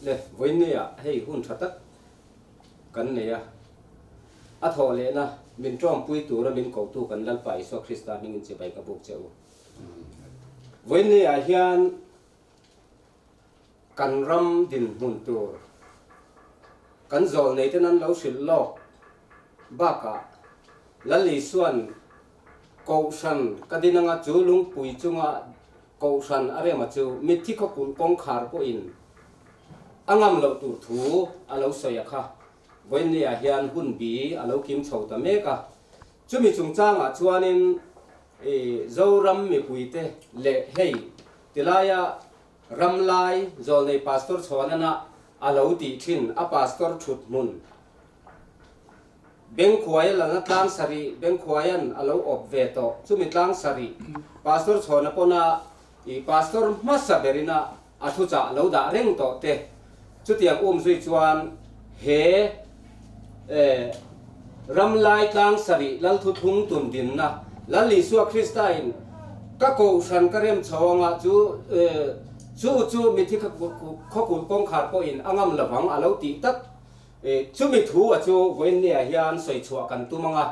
Le, vawiinniah hei hun tha tak kan nei a, a thawh lehna min tawngpui tura min kotu kan Lalpa Isua Krista hmingin chibai ka buk che u. Vawiinniah hian kan ram dinhmun tur kan zawlneiten an lo hrilh lawk bakah Lal Isua'n Kohhran ka din anga chu lungpui chunga Kohhran a rema chu mitthi khawkulh kawngkhar pawhin a ngam loh tur thu a lo sawi a kha. Vawiinniah hian hun bi a lo kim chho ta mek a. Chumi chungchangah chuanin Zoram mipuite leh hei tilaia Ramlai Zawlnei Pastor Chhawnana a lo tih thin a Pastor thut hmun Bengkhuaia lalna tlang sarih Bengkhuaia'n a lo awp ve tawh. Chumi tlang sarih Pastor Chhawna pawna i Pastor hmasa berina a thuchah lo dah reng tawh te. Chutiang um zui chuan he Ramlai tlang sarih Lalthuthlung tun dinna Lal Isua Kristain ka kohhran ka rem chho anga chu chu chu mithi khawkulh kawngkhar pawhin a ngam lovang a lo tih tak Chumi thu a chu vawiinniah hian sawi chhuah kan tum ang a.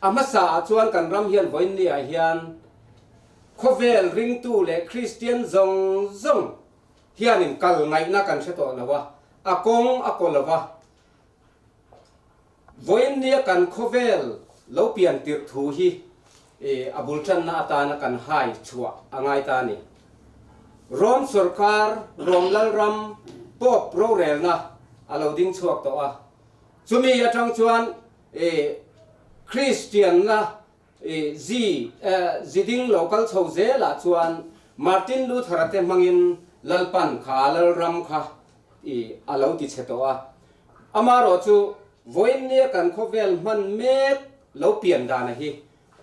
A hmasa ah chuan kan ram hian vawiinniah hian khawvel ringtu leh Kristian zawng zawng hianin kal ngaihna kan hre tawh lo a, a kawng a kaw lo va. Vawiinnia kan khawvel lo pian tirh thu hi a bul tanna atana kan hai chhuah a ngai ta a ni. Rom sorkar, Rom lalram, Pope rorelna a lo ding chhuak tawh a. Chumi atang chuan Kristianna zi zi ding lo kal chho zelah chuan Martin Luther-a te hmangin Lalpan kha lalram kha a lo ti chhe tawh a. Amaherawhchu vawiinnia kan khawvel hman mek lo pian dana hi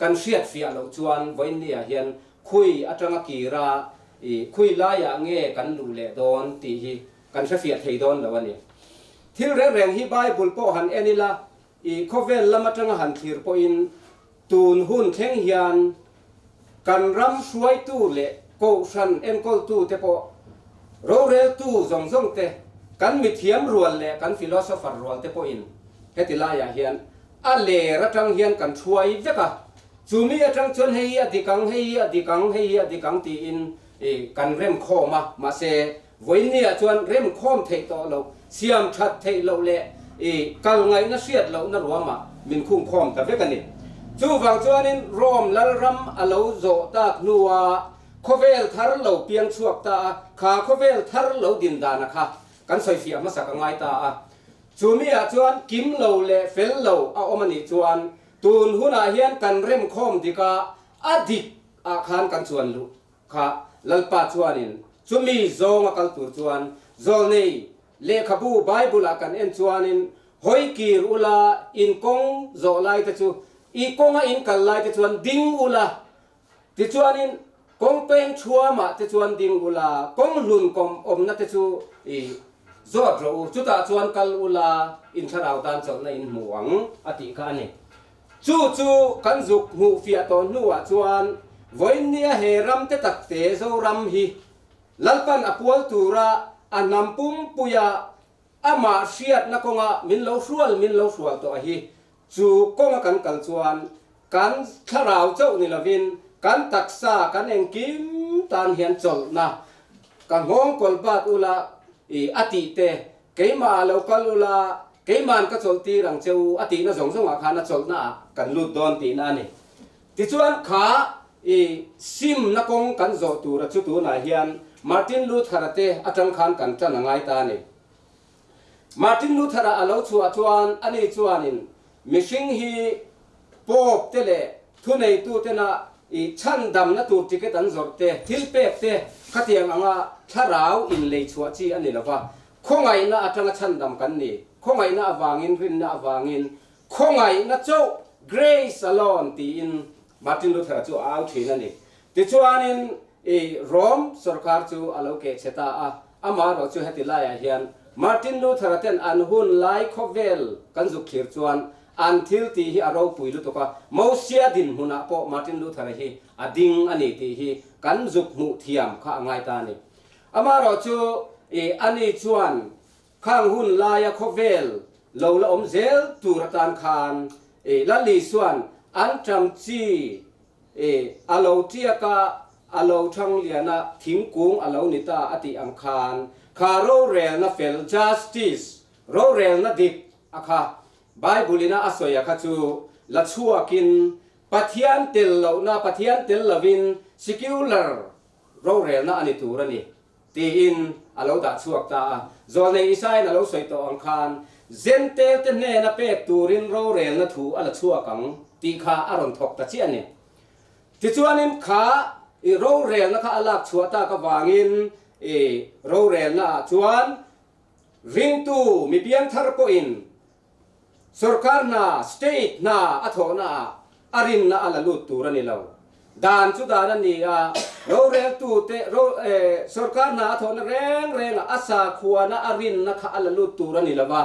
Kan hriat fiah loh chuan vawiinniah hian khui atanga kira i khui laiah nge kan luh leh dawn tih hi kan hre fiah thei dawn lo a ni. Thil reng reng hi Bible pawh han en ila i khawvel lam atanga han thlir pawhin tun hun thleng hian kan ram hruaitu leh kohhran enkawltu te pawh roreltu zawng zawng te kan mithiam rual leh kan philosopher rual te pawhin heti laiah hian A ler atang hian kan thuai vek a, chumi atang chuan hei hi a dik ang, hei hi a dik ang, hei hi a dik ang tiin kan remkhawm a, mahse vawiinniah chuan remkhawm theih tawh loh, siam that theih loh leh kal ngaihna hriat lohna ruamah min khungkhawm ta vek a ni. Chuvang chuanin Rome lalram a lo zawh tak hnua khawvel thar lo piang chhuak ta a, kha khawvel thar lo din dana kha kan sawifiah hmasak a ngai ta a. Chu miah chuan kim lo leh fel lo a awm a nih chuan tun hunah hian kan remkhawm dik a, a dik ah khan kan chuan luh kha Lalpa chuanin chumi zawng a kal tur chuan zawlnei lehkhabu Bible ah kan en chuanin hawi kir ula in kawng zawh lai te chu i kawnga in kal lai te chuan ding ula Tichuanin, kawng peng thuamah te chuan ding ula, kawng hlun kawm awmna te chu i zawt rawh u, chutah chuan kal ula, in thlarau tan chawlhna in hmu ang, a tih kha a ni. Chu chu kan zuk hmuh fiah tawh hnuah chuan vawiinnia he ram te tak te Zoram hi Lalpan a pual tura a hnam pumpuia amah hriatna kawnga min lo hrual min lo hrual tawh a hi Chu kawnga kan kal chuan kan thlarau chauh ni lovin kan taksa kan engkim tan hian chawlhna ka nghawng kawl bat ula i a tih te, keimah ah lo kal ula keima'n ka chawlh tir ang che u a tihna zawng zawngah khan a chawlhna ah kan lut dawn tihna a ni. Tichuan kha i simna kawng kan zawh tura chu tunah hian Martin Luther-a te atang khan kan tan a ngai ta a ni. Martin Luther-a a lo chhuah chuan ani chuanin mihring hi Pope te leh thuneitutena i chhandamna tur ticket an zawrh te, thil pek te khatiang anga thlarau inlei chhuah chi a ni lo va, khawngaihna atanga chhandam kan ni, khawngaihna avangin, rinna avangin, khawngaihna chauh, grace alone, tiin Martin Luther-a chu a au thin a ni. Tichuanin i Rome sorkar chu a lo keh chhe ta a, amaherawh chu heti laiah hian Martin Luther-a ten an hun lai khawvel kan zuk thlir chuan an thil tih hi a ropui lutuk a, Mosia dinhmunah pawh Martin Luther-a hi a ding a ni tih hi kan zuk hmuh thiam kha a ngai ta a ni. Amaherawh chu. I ani chuan khang hun laia khawvel lo la awm zel tur atan khan i Lal Isua'n an ṭam chi i a lo ṭiak a, a lo ṭhang lian a, thingkung a lo ni ta a tih ang khan kha rorelna fel, justice, rorelna dik a kha Bible ina a sawi a kha chu la chhuakin Pathian tel lohna, Pathian tel lovin secular rorelna a ni tur a ni. Tiin a lo dah chhuak ta a. Zawlnei Isaia'n a lo sawi tawh ang khan, Zentelte hnena pek turin rorelna thu a la chhuak ang tih kha a rawn thawk ta chiah a ni. Tichuanin kha i rorelna kha a lak chhuah tak avangin i rorelna ah chuan ringtu mi piangthar pawhin Sorkar hna, state hna a thawhna ah a rinna a la lut tur a ni lo. Dan chu dan a ni a, roreltute, ro, eh, sorkar hna a thawhna reng rengah a sakhuana a rinna kha a la lut tur a ni lo va,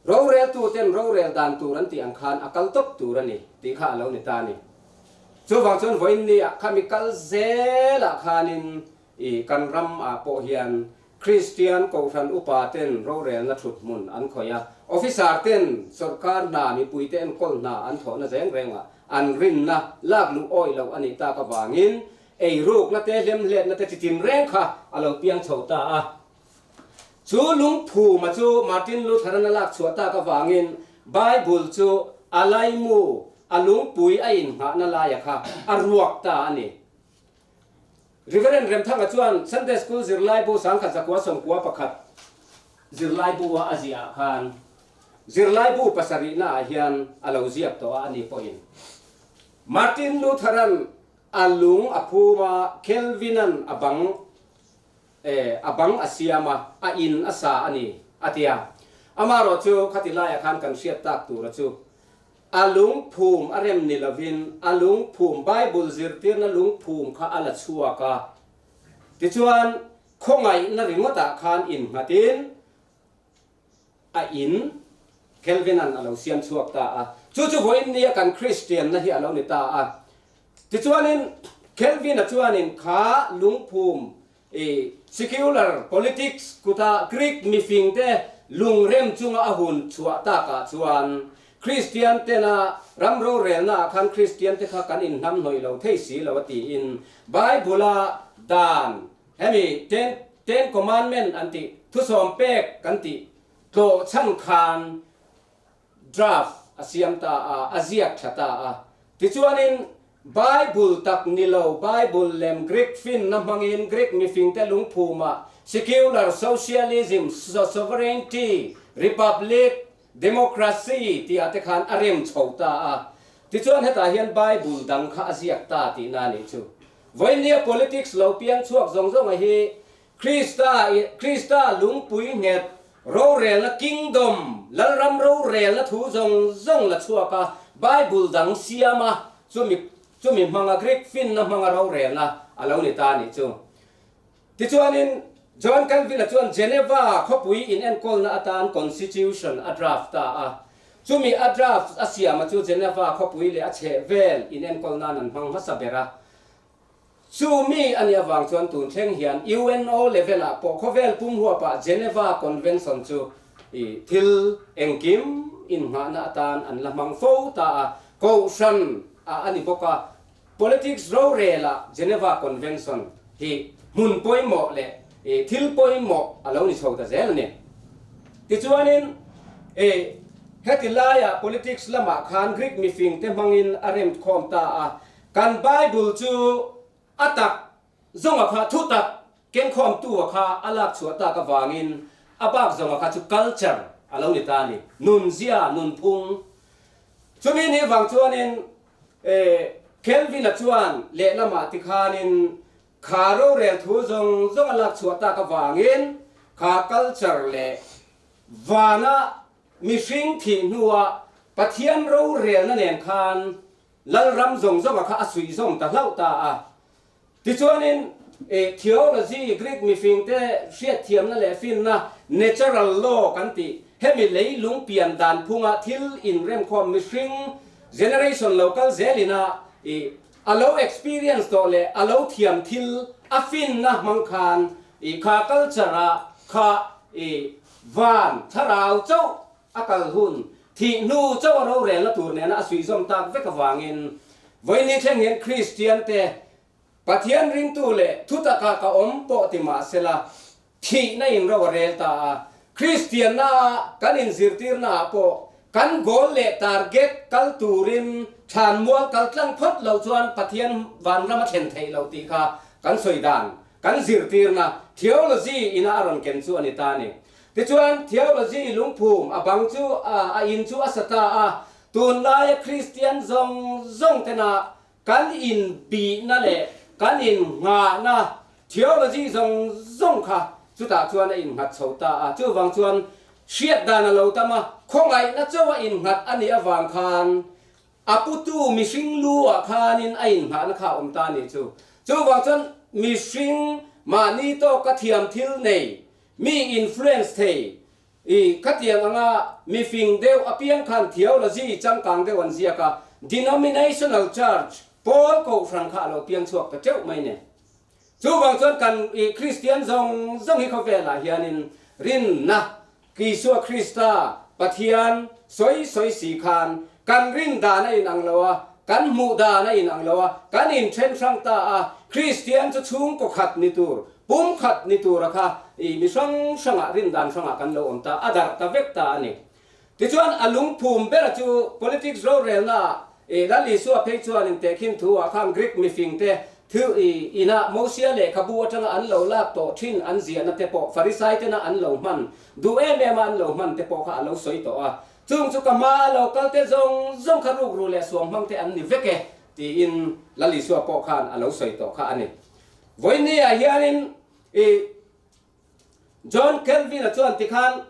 roreltuten rorel dan tur an tih ang khan a kal tawp tur a ni tih kha a lo ni ta a ni. Chuvang chuan vawiin ni ah khami kal zelah khanin i kan ram ah pawh hian Kristian Kohhran upa ten rorelna thut hmun an khawih a, officer ten sawrkar hna mipuite enkawl hna an thawhna zeng rengah an rinna lak luh awih loh a nih tak avangin eirukna te hlemhletna te chitin reng kha a lo piang chho ta a. Chu lungphuma chu Martin Luther-an a lak chhuah tak avangin Bible chu a laimu, a lungpui a inngahna laia kha a ruak ta a ni. Reverend Remthanga chuan Sunday School zirlaibu 1191 zirlaibu a a ziah ah khan zirlaibu pasarihna ah hian a lo ziak tawh a, ani pawhin Martin Luther-a'n a lung a phum a, Calvin-a'n a bang eh a bang a siam a, a in a sa a ni a ti a. Amaherawh chu khati laiah khan kan hriat tak tura chu A lungphum a rem ni lovin a lungphum, Bible zirtirna lungphum kha a la chhuak a. Tichuan, khawngaihna ringawtah khan innghatin a in Kelvin-a'n a lo siam chhuak ta a. Chu chu vawiin nia kan Kristianna hi a lo ni ta a. Tichuanin, Kelvin-a chuanin kha lungphum I secular politics kuta Greek mifingte lungrem chunga a hun chhuah takah chuan Kristian tena ram rorelnaah khan Kristian te kha kan inhnamhnawih lo thei si lo a tiin Bible-a dan hemi Ten Ten Commandment an tih thusawm pek kan tih tlawh chhan khan Draft a siam ta a, a ziak tha ta a. Tichuanin, Bible tak ni lo, Bible lem Greek finna hmangin Greek mifingte lungphumah secular socialism, sovereignty, republic, democracy tihah te khan a rem chho ta a. Tichuan hetah hian Bible dang kha a ziak ta tihna a nih chu. Vawinia politics lo piang chhuak zawng zawnga hi Krista i Krista lungpui nghet rorelna Kingdom, Lalram rorelna thu zawng zawng la chhuak a, Bible dang siam a, chumi chumi hmanga Greek finna hmanga rorelna a lo ni ta a nih chu. Tichuanin John Calvin-a chuan Geneva khawpui inenkawlna atan Constitution a draft ta a, chumi a draft a siama chu Geneva khawpui leh a chhehvel inenkawl nan an hmang hmasa ber a, Chu mi a nih avang chuan tun thleng hian UNO level ah pawh khawvel pum huapah Geneva Convention chu i thil engkim innghahna atan an la hmang fo ta a, kohhran ah a ni bawk a, politics rorel ah Geneva Convention hi hmun pawimawh leh i thil pawimawh a lo ni chho ta zel a ni. Tichuanin i heti laiah politics lamah khan Greek mifingte hmangin a remkhawm ta a, Kan Bible chu a tak zawnga kha thu tak kengkhawmtu-a kha a lak chhuah tak avangin a bak zawnga kha chu culture a lo ni ta a ni, nunzia, nunphung. Chumi ni vang chuanin Kelvin-a chuan lehlamah tikhanin kha rorel thu zawng zawng a lak chhuah tak avangin kha culture leh vana mihring thih hnua Pathian rorelna nen khan Lalram zawng zawnga kha a suih zawm ta hlauh ta a. Tichuanin, theology, Greek mifingte hriatthiamna leh finna, natural law kan tih, hemi leilung pian dan phunga thil inremkhawm mihring generation lo kal zelina a lo experience tawh leh a lo thiam thil a finna hmang khan. I kha culture ah kha i van thlarau chauh a kal hun thih hnu chauh a rorelna tur nena a suihzawm tak vek avangin vawiin thleng hian Kristian te Pathian ringtu leh thutak ah ka awm pawh ti mahsela Thihna in ro a rel ta a, Kristianna a kan inzirtirna ah pawh kan goal leh target kal turin thlanmual kal tlang phawt loh chuan Pathian vanram a thlen theih loh tih kha kan sawi dan, kan zirtirna, theology, ina a rawn ken chu a ni ta a ni. Tichuan, theology lungphum a bang chu a in chu a sa ta a, tunlaia Kristian zawng zawng tena Kan inbihna leh kan innghahna theology zawng zawng kha chutah chuan a innghat chho ta a. Chuvang chuan hriat dan a lo tam a, khawngaihna chauh a innghat a nih avang khan a putu mihring lu ah khanin a innghahna kha a awm ta a nih chu. Chuvang chuan mihring mahni tawka thiam thil nei, mi influence thei I khatiang anga mifing deuh apiang khan theology changkang deuh an ziak a, denominational church, pawl kohhran kha a lo piang chhuak ta teuh mai nen. Chuvang chuan kan i Kristian zawng zawng hi khawvelah hianin rinna, Isua Krista, Pathian sawi sawi si khan kan rin dan a inang lo a, kan hmuh dan a inang lo a, kan inthen hrang ta a, Kristian chu chhungkaw khat ni tur, Pum khat ni tura kha i mi hrang hrangah rindan hrangah kan lo awm ta, a darh ta vek ta a ni. Tichuan a lungphum bera chu politics rorelnaah i Lal Isua phei chuanin tehkhin thu-ah khan Greek mifingte thil i inah Mosia lehkhabu atanga an lo lak tawh thin an ziahna te pawh Farisai tena an lo hman duh em em a an lo hman te pawh kha a lo sawi tawh a. Chung chu ka hma a lo kal te zawng zawng kha rukru leh suam hmang te an ni vek e tiin Lal Isua pawh khan a lo sawi tawh kha a ni. Vawinia hianin i John Calvin-a chuan tikhan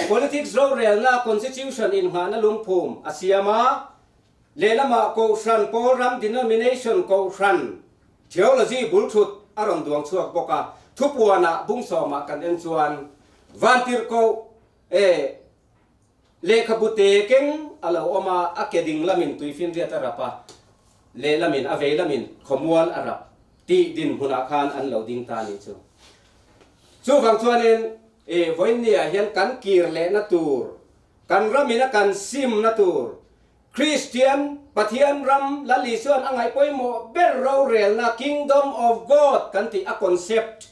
politics rorelna constitution inngahna lungphum a siam a, lehlamah kohhran pawl ram denomination kohhran theology bulthut a rawn duang chhuak bawk a. Thupuanah bungsawmah kan en chuan vantirhkoh e Lehkhabu te keng a lo awm a, a ke ding lamin tuifinriat a rap a, lehlamin a vei lamin khawmual a rap tih dinhmunah khan an lo ding ta a nih chu. Chuvang chuanin i vawiinniah hian kan kir lehna tur, kan ramina kan simna tur, Kristian Pathian ram Lal Isuan a ngaih pawimawh ber rorelna Kingdom of God kan tih a concept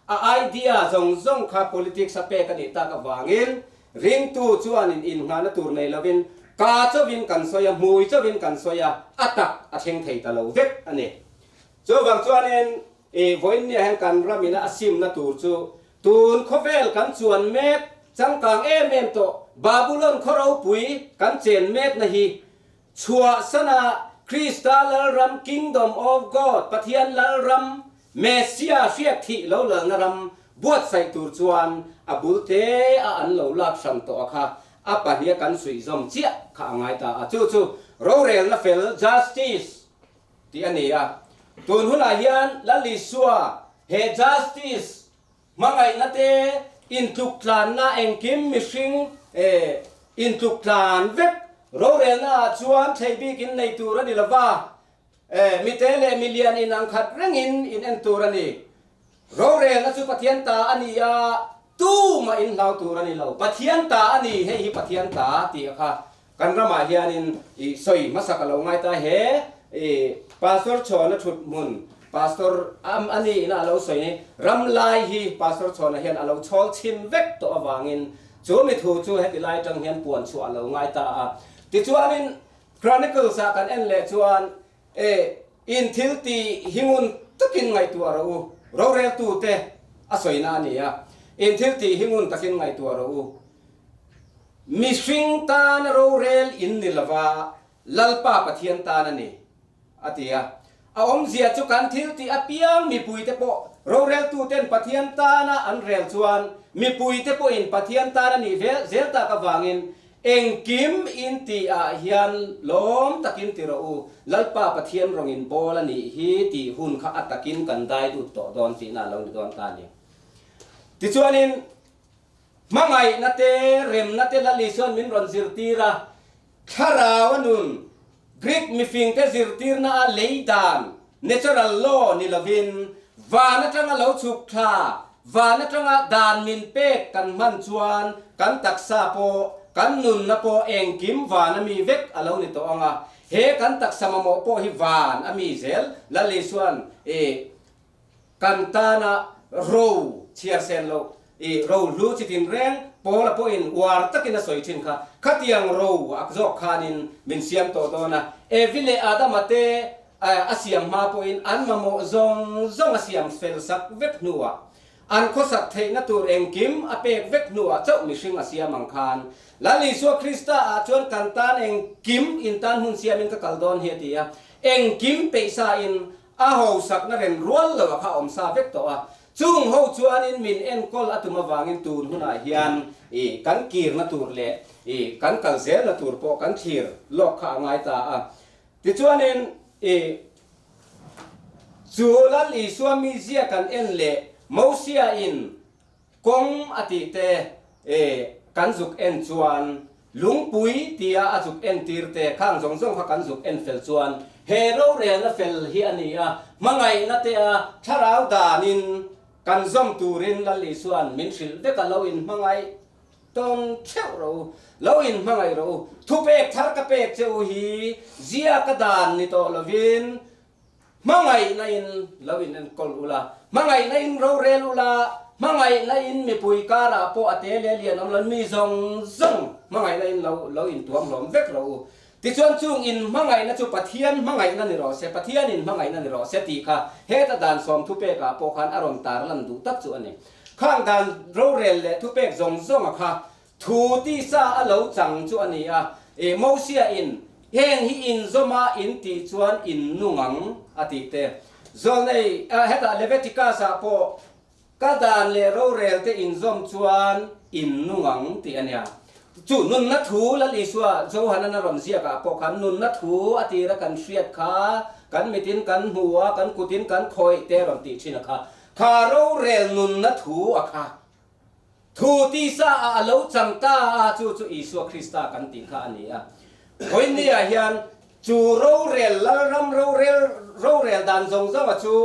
A idea zawng zawng kha politics a pek a nih tak avangin ringtu chuanin innghahna tur nei lovin ka chauhin kan sawi a, hmui chauhin kan sawi a, a tak a thleng thei ta lo vek a ni. Chuvang chuanin i vawiinniah hian kan ramina a simna tur chu tun khawvel kan chuan mek changkang em em tawh Babulon khaw ropui kan chen mekna hi Chhuahsana Krista Lalram, Kingdom of God, Pathian Lalram, Messia hriat thih lo lalna ram buatsaih tur chuan a bul te a an lo lak hran tawh a kha a pahnih a kan suihzawm chiah kha a ngai ta a. Chu chu rorelna fel, justice, tih a ni a. Tun hunah hian Lal Isua he justice Hmangaihna te, intluktlanna engkim mihring intluktlan vek rorelna ah chuan thlei bik in nei tur a ni lova, mite leh milian in ang khat rengin in en tur a ni. Rorelna chu Pathian ta a ni a, tumah in hlau tur a ni lo. Pathian ta a ni, hei hi Pathian ta tih a kha Kan ramah hianin i sawi hmasa ka lo ngai ta he i Pastor Chhawna thut hmun Pastor am a ni ina a lo sawi ni ram lai hi Pastor Chhawna hian a lo chhawl chhin vek tawh avangin chu mi thu chu heti lai atang hian puan chhuah a lo ngai ta a. Tichuanin Chronicles ah kan en leh chuan e in thil tih hi ngun takin ngaihtuah rawh u roreltu te a sawina a ni a in thil tih hi ngun takin ngaihtuah rawh u. Mihring tana rorel in ni lova, Lalpa Pathian tan a ni, a ti a. A awmzia chu kan thil tih apiang mipuite pawh roreltuten Pathian tana an rel chuan mipuite pawhin Pathian tan a nih vel zel tak avangin engkim in tihah hian lawm takin ti rawh u, Lalpa Pathian rawngin bawl a nih hi tih hun kha a takin kan dai lut tawh dawn tihna a lo ni dawn ta a ni. Tichuanin. Hmangaihna te, remna te Lal Isuan min rawn zirtir a, thlarau a nun, Greek mifingte zirtirna a lei dan, natural law, ni lovin, Van atanga lo chhuk thla, van atanga dan min pek kan hman chuan kan taksa pawh, kan nunna pawh engkim van a mi vek a lo ni tawh ang a. He kan taksa mamawh pawh hi van a mi zel. Lal Isua'n i kan tana ro chhiar sen loh i ro hlu chi tinreng Paula pawhin uar takin a sawi thin kha. Khatiang ro a zawk khanin min siam tawh dawn a. Evi leh Adama te A siam hma pawhin an mamawh zawng zawng a siam fel sak vek hnuah, an khawsak theihna tur engkim a pek vek hnuah chauh mihring a siam ang khan, Lal Isua Krista ah chuan kan tan engkim in tan hmun siamin ka kal dawn hi a ti a, engkim peihsa in a hosakna ren rual lo a kha awm sa vek tawh a, chung ho chuanin min enkawl a tum avangin tun hunah hian i kan kirna tur leh i kan kal zelna tur pawh kan thlir lawk kha a ngai ta a. Tichuanin, i chu Lal Isua mizia kan en leh Mosia in kawng a tih te i kan zuk en chuan lungpui tia a zuk entir te khang zawng zawng kha kan zuk en fel chuan he rorelna fel hi a ni a, hmangaihna te a thlarau danin kan zawm turin Lal Isua'n min hrilh vek a lo inhmangaih. Tawn theuh rawh u, lo inhmangaih rawh u. Thupek thar ka pek che u hi ziaka dan ni tawh lovin hmangaihna in lo in enkawl ula, hmangaihna in rorel ula, hmangaihna in mipui karah pawh a te leh lian awm lo, mi zawng zawng hmangaihna in lo lo intuam hlawm vek rawh u. Tichuan chung in hmangaihna chu Pathian hmangaihna ni rawh se, Pathian in hmangaihna ni rawh se tih kha heta dan sawm thupekah pawh khan a rawn tarlan duh tak chu a ni. Khang dan rorel leh thupek zawng zawnga kha thu tisa a lo chang chu a ni a, e Mosia in heng hi inzawma in tih chuan in nung ang a tih te. Zawlnei hetah Leviticus ah pawh ka dan leh rorel te inzawm chuan in nung ang tih a nia. Chu nunna thu Lal Isua Johanan a rawn ziak ah pawh khan nunna thu a tira kan hriat kha kan mitin kan hmu a, kan kutin kan khawih te a rawn tih thin a kha. Kha rorel nunna thu a kha. Thu tisa ah a lo chang ta a, chu chu Isua Krista kan tih kha a ni a. Vawinia hian chu rorel Lalram rorel rorel dan zawng zawng a chu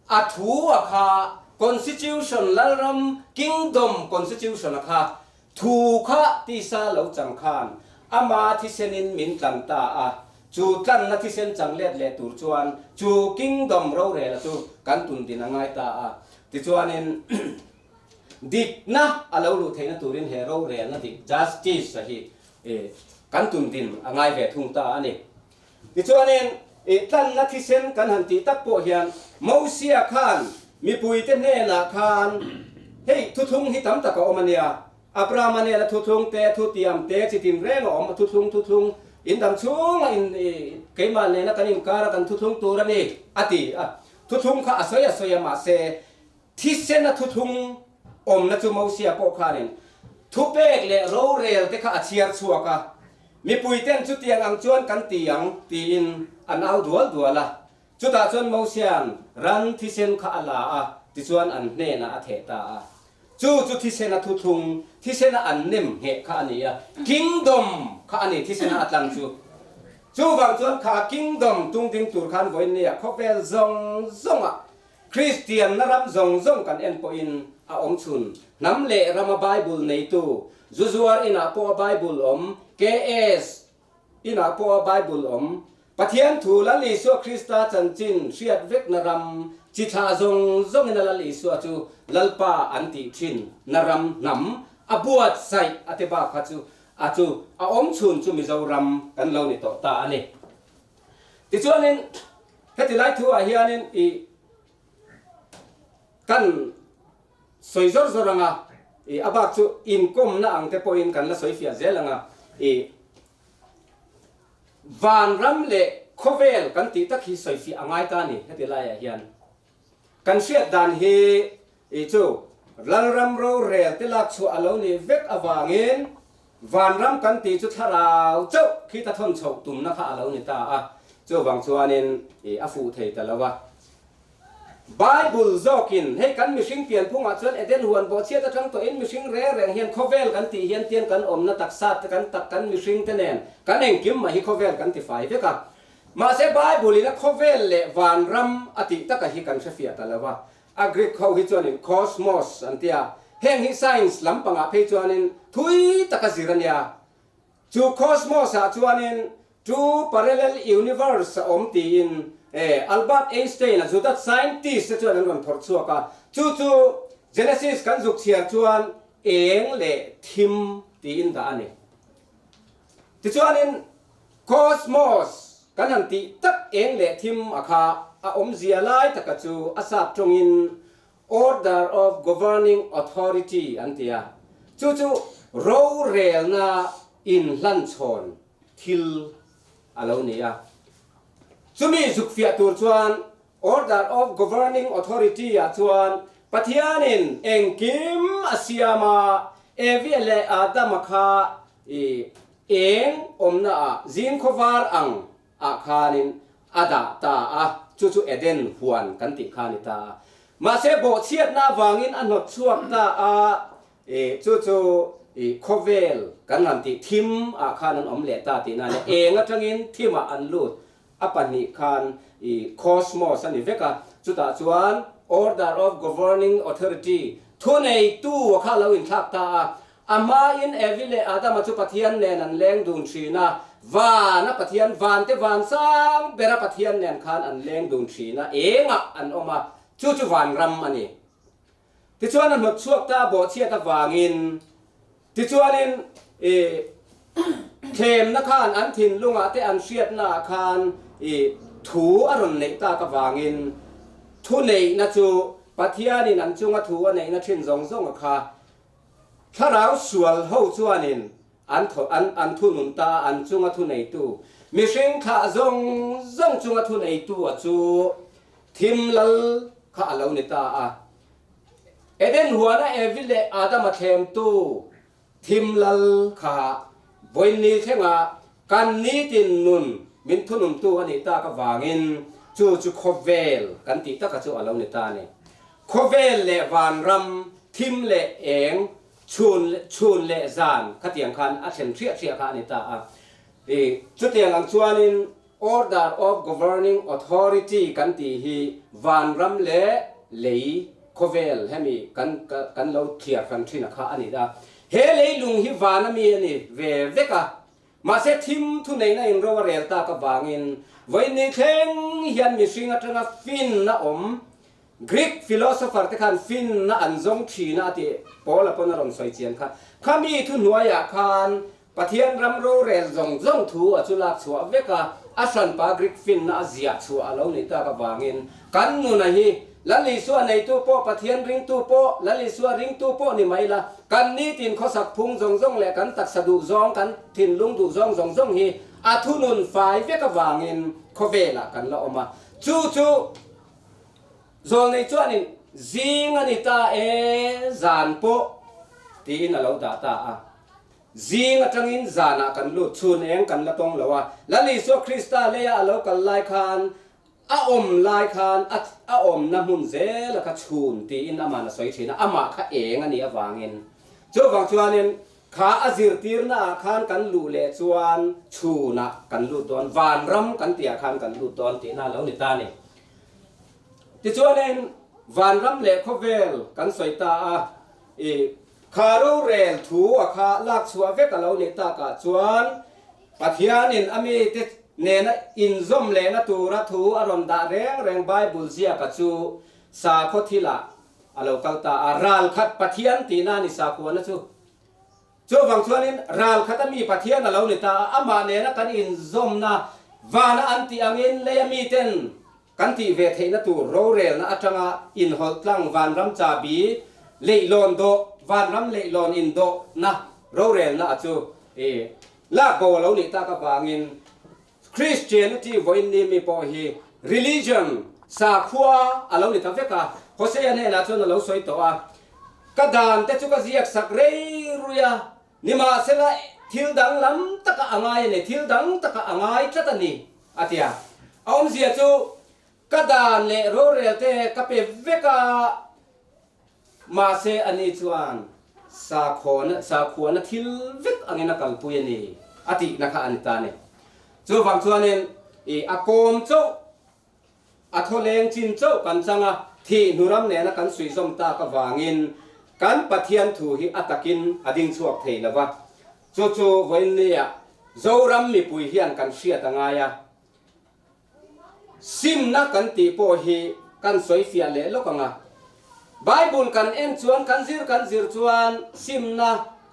a thu a kha Constitution Lalram Kingdom Constitution a kha Thu kha tisa lo chang khan ama thisenin min tlan ta a, chu tlanna thisen chang let leh tur chuan chu Kingdom rorela chu kan tun din a ngai ta a. Tichuanin dikna a lo luh theihna turin he rorelna dik, justice, a hi kan tun din a ngai ve thung ta a ni. Tichuanin tlanna thisen kan han tih tak pawh hian Mosia khan mipuite hnenah khan hei thuthlung hi tam tak a awm a nia, Abrahama nena thuthlung te, thutiam te, chi tinreng a awm a, thuthlung thuthlung in dang chhunga in keimah nena kan inkara kan thuthlung tur a ni a ti a, thuthlung kha a sawi a sawi a mahse Thisena thuthlung awmna chu Mosia pawh khanin thupek leh rorel te kha a chhiar chhuak a, mipuiten chutiang ang chuan kan ti ang tiin an au dual dual a. Chutah chuan Mosia'n ran thisen kha a la a, tichuan an hnenah a theh ta a. Chu chu thisena thuthlung, thisena an nem ngheh kha a ni a, kingdom kha a ni thisena a tlang chu. Chuvang chuan kha kingdom tungding tur khan vawiinnia khawvel zawng zawngah Kristianna ram zawng zawng kan en pawhin a awm chhun. Hnam leh rama Bible neitu, zu zuar inah pawh a Bible awm, KS inah pawh a Bible awm. Pathian thu Lal Isua Krista chanchin hriat vekna ram, chi thlah zawng zawngin a Lal Isua chu Lalpa an tih thin na ram hnam a buatsaih a te bak kha chu a chu a awm chhun chu Mizoram kan lo ni tawh ta a ni. Tichuanin heti lai thu ah hianin i kan sawi zawr zawr anga i a bak chu inkawmna ang te pawhin kan la sawi fiah zel anga i vanram leh khawvel kan tih tak hi sawi fiah a ngai ta a ni heti laiah hian. Kan hriat dan hi i chu Lalram rorel te lak chhuah a lo nih vek avangin Vanram kan tih chu thlarau chauh khi ta thawn chhoh tumna kha a lo ni ta a, chuvang chuanin i a fuh thei ta lo a. Bible zawkin hei kan mihring pianphungah chuan Eden huan bawhchhiat atang tawhin mihring reng reng hian khawvel kan tih hian tian kan awmna taksa te kan tak kan mihring te nen kan engkim mah hi khawvel kan ti fai vek a. Mahse Bible in a khawvel leh vanram a tih taka hi kan hrefiah ta lo a. A Greek ho hi chuanin cosmos an ti a, heng hi science lampangah phei chuanin thui taka zir a nia. Chu cosmos ah chuanin two parallel universe a awm tiin Albert Einstein a Judat scientist te chuan an rawn phawrh chhuak a, chu chu Genesis kan zuk chhiar chuan eng leh thim tiin dah a ni. Tichuanin cosmos kan han tih tak eng leh thim a kha a awmzia lai taka chu a sap tawngin Order of Governing Authority an ti a, chu chu rorelna inhlanchhawn thil a lo ni a. Chumi zuk fiah tur chuan Order of Governing Authority ah chuan Pathianin engkim a siam a, Evi leh Adama kha i eng awmna ah zing khawvar ang ah khanin a dah ta a, chu chu Eden huan kan tih kha a ni ta a. Mahse bawhchhiatna avangin a hnawt chhuak ta a, i chu chu i khawvel kan han tih thim ah khan an awm leh ta tihna a ni. Eng atangin thimah an lut a pahnih khan i cosmos a ni vek a, chutah chuan order of governing authority thuneitu a kha a lo inthlak ta a, A hmain Evi leh Adama chu Pathian nen an leng dun thin a, van a Pathian, van te van sang bera Pathian nen khan an leng dun thin a, engah an awm a, chu chu van ram a ni. Tichuan a hnawt chhuak ta bawhchhiat avangin, tichuanin i thlemna khan an thinlungah te an hriatnaah khan i thu a rawn neih tak avangin thuneihna chu Pathianin an chunga thu a neihna thin zawng zawng a kha Thlarau sual ho chuanin an thaw an an thunun ta a, an chunga thuneitu, mihring thlah zawng zawng chunga thuneitu a chu thim lal kha a lo ni ta a. Eden huana Evi leh Adama thlemtu thim lal kha vawiin thlenga kan nitin nun min thununtu a nih tak avangin chu chu khawvel kan tih taka chu a lo ni ta a ni. Khawvel leh vanram, thim leh eng, chhun chhun leh zan khatiang khan a thlen hriah hriah kha a ni ta a. I chutiang ang chuanin Order of Governing Authority kan tih hi vanram leh lei khawvel hemi kan kan lo thliar hran thin a kha a ni a. He leilung hi van ami a ni ve vek a. Mahse thim thuneihna inro a rel tak avangin vawiin thleng hian mihring atanga finna awm Greek philosopher te khan finna an zawng thin a tih Paula pawn a rawn sawi chian kha. Khami thu hnuaiah khan Pathian ram rorel zawng zawng thu a chu lak chhuah vek a, a hranpa Greek finna a ziah chhuah a lo nih tak avangin kan nuna hi Lal Isua neitu pawh Pathian ringtu pawh Lal Isua ringtu pawh ni mai la, kan nitin khawsak phung zawng zawng leh kan taksa duh zawng, kan thinlung duh zawng zawng zawng hi a thunun fai vek avangin khawvelah kan la awm a. Chu chu. Zawlnei chuanin, Zing a ni ta e, zan pawh, tiin a lo dah ta a. Zing atangin zanah kan lut, chhun eng kan la tawng lo a. Lal Isua Krista leia a lo kal lai khan, a awm lai khan a a awmna hmun zela kha chhun tiin ama'n a sawi thin a, amah kha eng a nih avangin. Chuvang chuanin kha a zirtirnaah khan kan luh leh chuan chhunah kan lut dawn, vanram kan tihah khan kan lut dawn tihna a lo ni ta a ni. Tichuanin vanram leh khawvel kan sawi ta a, i kha rorel thu a kha lak chhuah vek a lo nih takah chuan Pathianin a mite nena inzawm lehna tura thu a rawn dah reng reng Bible ziaka chu sakhaw thilah a lo kal ta a, ralkhat Pathian tihna a ni sakhuana chu. Chuvang chuanin ral khat a mi Pathian a lo ni ta a, amah nena kan inzawmna vana an tih angin leia miten kan tih ve theihna tur rorelna atanga inhawlh tlang vanram chabi leihlawn dawh, vanram leihlawn indawhna rorelna a chu i lak bo a lo nih tak avangin Christianity vawiin ni mi pawh hi religion, sakhua, a lo ni ta vek a. Hosea hnenah chuan a lo sawi tawh a, Ka dan te chu ka ziak sak rei rui a, nimahsela thil dang lam taka a ngai a ni, thil dang taka a ngai tlat a ni, a ti a. A awmzia chu ka dan leh rorel te ka pe vek a, Mahse ani chuan sakhawna sakhuana thil vek angin a kalpui a ni a tihna kha a ni ta a ni. Chuvang chuanin i a kawm chauh A thawleng chin chauh kan chang a, thih hnuram nena kan suihzawm tak avangin kan Pathian thu hi a takin a ding chhuak thei lo va. Chu chu vawiinnia Zoram mipui hian kan hriat a ngai a. Simna kan tih pawh hi kan sawi fiah leh lawk ang a. Bible kan en chuan kan zir kan zir chuan simna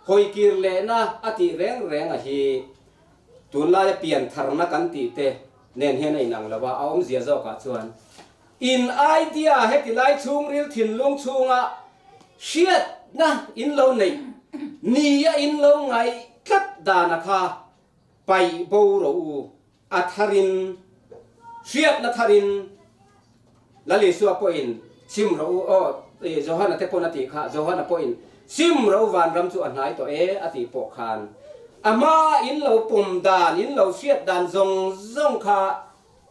hawikir lehna a tih reng reng a hi tunlaia piantharna kan tih te nen hian a inang lo a, a awmzia zawkah chuan in idea heti lai chhungril thinlung chhunga hriatna in lo neih nia in lo ngaih tlat dana kha paih bo rawh u, a tharin hriatna tharin Lal Isua pawhin sim rawh u, aw Johana te pawn a tih kha, Johana pawhin sim rawh u vanram chu a hnai tawh e a tih pawh khan a hma in lo pawm dan, in lo hriat dan zawng zawng kha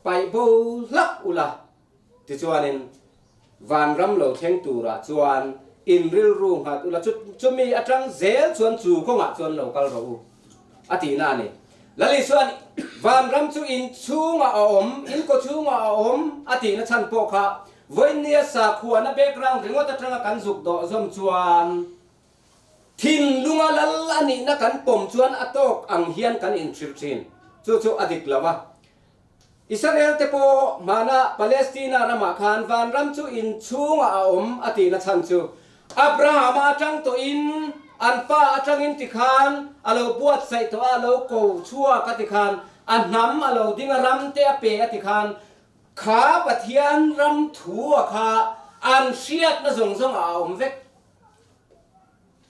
paih bo hlak ula tichuanin vanram lo thleng turah chuan in rilru nghat ula chu chumi atang zel chuan chu kawngah chuan lo kal rawh u. A tihna a ni. Lali chuan vanram chu in chhungah a awm, in kaw chhungah a awm a tihna chhan pawh kha vawinia sakhuana background ringawt atanga kan zuk dawh zawm chuan thinlunga lal a nihna kan pawm chuan a tawk ang hian kan inhrilh thin. Chu chu a dik lo a. Israel te pawh hmana Palestina ramah khan vanram chu in chhungah a awm a tihna chhan chu Abrahama atang tawhin an pa atangin tikhan a lo buatsaih tawh a, a lo ko chhuak a tikhan a hnam a lo ding a, ram te a pe a tikhan kha Pathian ram thu a kha an hriatna zawng zawng ah a awm vek.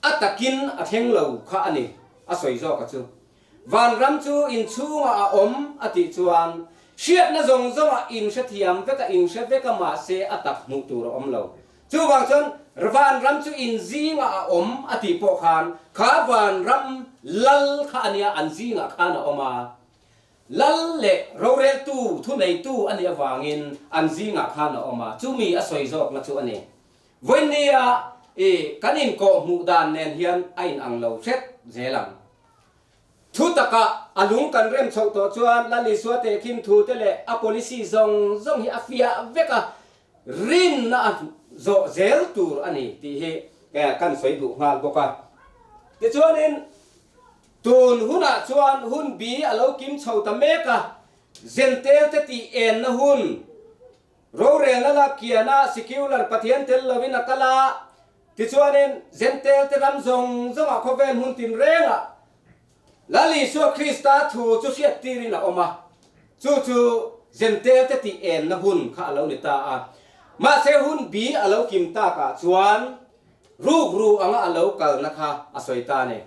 A takin a thleng lo kha a ni, a sawi zawk a chu. Vanram chu inchhungah a awm a tih chuan hriatna zawng zawngah inhrethiam vek a, inhre vek a mahse a tak hmuh tur a awm lo. Chuvang chuan vanram chu inzingah a awm a tih pawh khan kha vanram lal kha a nia, an zingah khan a awm a. Lal leh roreltu, thuneitu a nih avangin an zingah khan a awm a, chumi a sawi zawkna chu a ni. Vawinia i kan inkawh hmuh dan nen hian a inang lo hret zel ang. Thu taka a lung kan rem chhoh tawh chuan Lal Isua tehkhin thu te leh a policy zawng zawng hi a fiah vek a, rinna a zawh zel tur a ni tih hi kan sawi duh nghal bawk a. Tichuanin tun hunah chuan hun bi a lo kim chho ta mek a, Zentel te tih enna hun, Rorelna la kiana secular Pathian tel lovin a kal a, tichuanin Jentail te ram zawng zawngah khawvel hmun tinrengah Lal Isua Krista thu chu hriat tirin a awm a, chu chu Jentail te tih enna hun kha a lo ni ta a. Mahse hun bi a lo kim takah chuan rukru anga a lo kalna kha a sawi ta a ni.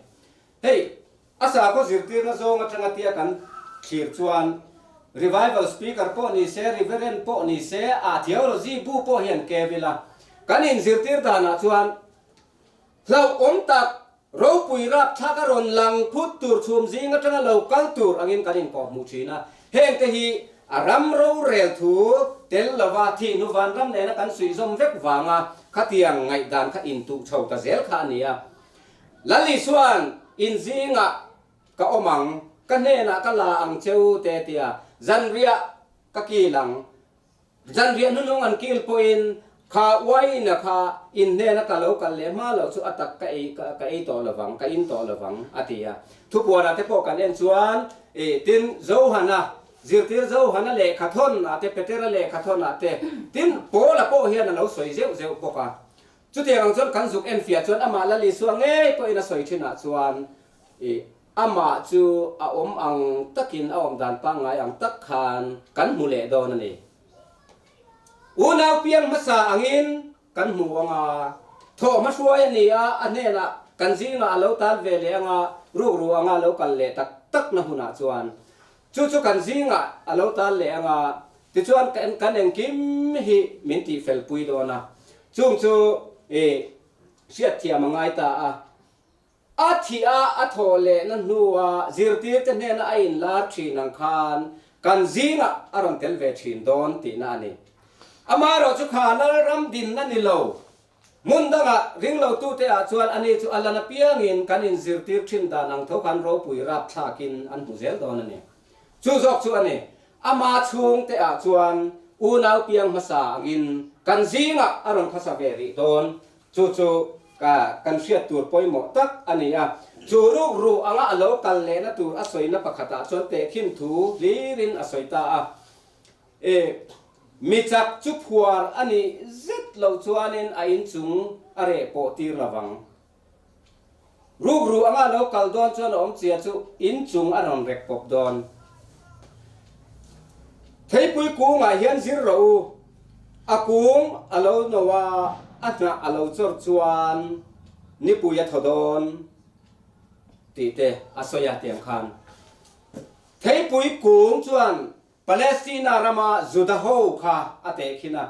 Hei, A sakhaw zirtirna zawng atanga tia kan thlir chuan Revival Speaker pawh ni se, Reverend pawh ni se, a theology bu pawh hian kev ila. Kan inzirtir danah chuan hlauhawm tak, ropui rapthlak a rawn lang phut tur chhum zing atanga lo kal tur angin kan inkawhhmuh thin a. Hengte hi a ram rorel thu tel lova thihnu vanram nena kan suihzawm vek vanga khatiang ngaihdan kha intuh chho ta zel kha a ni a. Lal Isua'n, In zingah ka awm ang, ka hnenah ka la ang che u te tia zanriah ka kil ang. Zanriah hnunung an kil pawhin kha uaina kha in hnena ka lo kal leh hma loh chu a tak ka ei ka ei tawh lovang, ka in tawh lovang a ti a. Thupuanah te pawh kan en chuan i tin Johana, zirtir Johana lehkha thawn ah te, Petera lehkha thawn ah te, tin Paula pawh hian a lo sawi zeuh zeuh bawk a. Chutiang ang chuan kan zuk enfiah chuan amah Lal Isua ngei pawhin a sawi thinah chuan i amah chu a awm ang takin a awm dan pangngai ang tak khan kan hmu leh dawn a ni. Unau piang hmasa angin kan hmu ang a, thawh hmahruai a ni a, a hnenah kan zingah a lo tal ve leh ang a, rukru anga lo kal leh tak takna hunah chuan Chu chu kan zingah a lo tal leh ang a, tichuan kan engkim hi min tihfel pui dawn a, chung chu i hriatthiam a ngai ta a. A thih a a thawh lehna hnua zirtirte hnena a inlar thin ang khan kan zingah a rawn tel ve thin dawn tihna a ni. Amaherawhchu kha Lalram dinna ni lo Hmun dangah ringlotute ah chuan ani chu a lan apiangin kan inzirtir thin dan ang tho khan ropui rapthlakin an hmu zel dawn a ni. Chu zawk chu a ni. Ama chhungte ah chuan Unau piang hmasa angin kan zingah a rawn khawsa ve rih dawn. Chu chu ka kan hriat tur pawimawh tak a ni a. Chu rukru anga a lo kal lehna tur a sawina pakhatah chuan tehkhin thu hlirin a sawi ta a. E, mi chak chu phuar a nih zet loh chuanin a inchung a reh pawh tir lo vang. Rukru anga lo kal dawn chuan a awmchia chu inchung a rawn rek pawp dawn. Theipui kungah hian zir rawh u, a kung a lo no a, a hnah a lo chawr chuan nipui a thaw dawn tih te a sawi a tiang khan. Theipui kung chuan Palestina rama Juda ho kha a tehkhin a.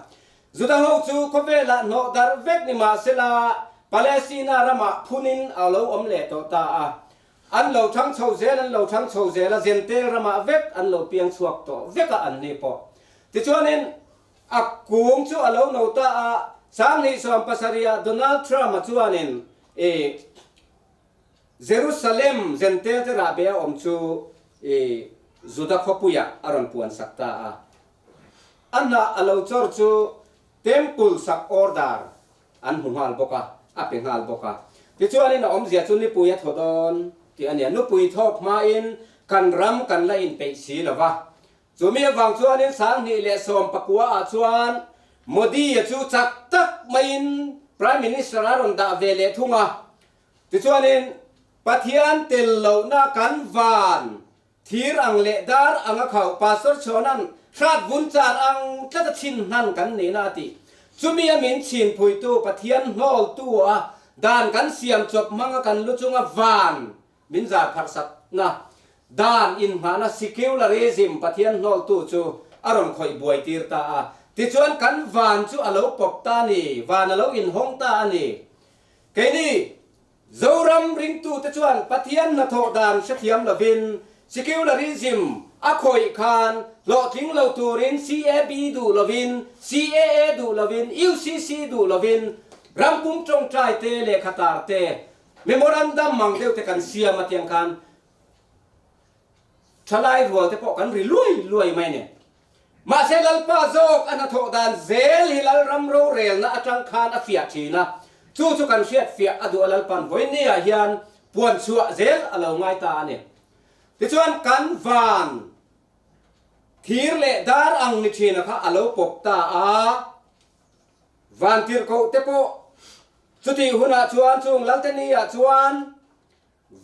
Juda ho chu khawvelah hnawh darh vek ni mah sela, Palestina ramah phunin a lo awm leh tawh ta a. An lo thang chho zel, an lo thang chho zel a, Jentail ramah vek an lo piang chhuak tawh vek a an ni pawh. Tichuanin a kung chu a lo no ta a, 2017 ah Donald Trump-a chuanin i Jerusalem Jentail te rahbe a awm chu i Juda khawpuiah a rawn puan sak ta a. A hnah a lo chawr chu Temple sak order an hmu nghal bawk a, a pe nghal bawk a. Tichuanin a awmzia chu nipui a thaw dawn tih a nia. Nupui thawk hmain kan ram kan la inpeih si lo va. Chumi avang chuanin 2019 ah chuan Modi-a chu chak tak maiin Prime Minister a rawn dah ve leh thung a. Tichuanin, Pathian tel lohna kan van thir ang leh dar ang a khauh Pastor Chhawna'n hrat vun char ang tlat a chhin hnan kan nihna a ti. Chumi a min chhinphuitu Pathian hnawltu a dan kan siam chawp hmanga kan lu chunga van min zar pharh sakna dan inhmahna secularism Pathian hnawltu chu a rawn khawih buai tir ta a. Tichuan kan van chu a lo pawp ta a ni, van a lo inhawng ta a ni. Keini Zoram ringtute chuan Pathian hnathawh dan hrethiam lovin secularism a khawih khan hlawhtling lo turin CAB duh lovin, CAA duh lovin, UCC duh lovin rampum tawngtai te, lehkha tar te, memorandum mang deuh te kan siam a tiang khan thalai rual te pawh kan ri luai luai mai nen. Mahse Lalpa zawk a hnathawh dan zel hi Lalram rorelna atang khan a fiah thin a, chu chu kan hriat fiah a duh a Lalpan vawinia hian puan chhuah zel a lo ngai ta a ni. Tichuan kan van thir leh dar ang ni thina kha a lo pawp ta a, van tirhkoh te pawh chutih hunah chuan chung Lalte ni ah chuan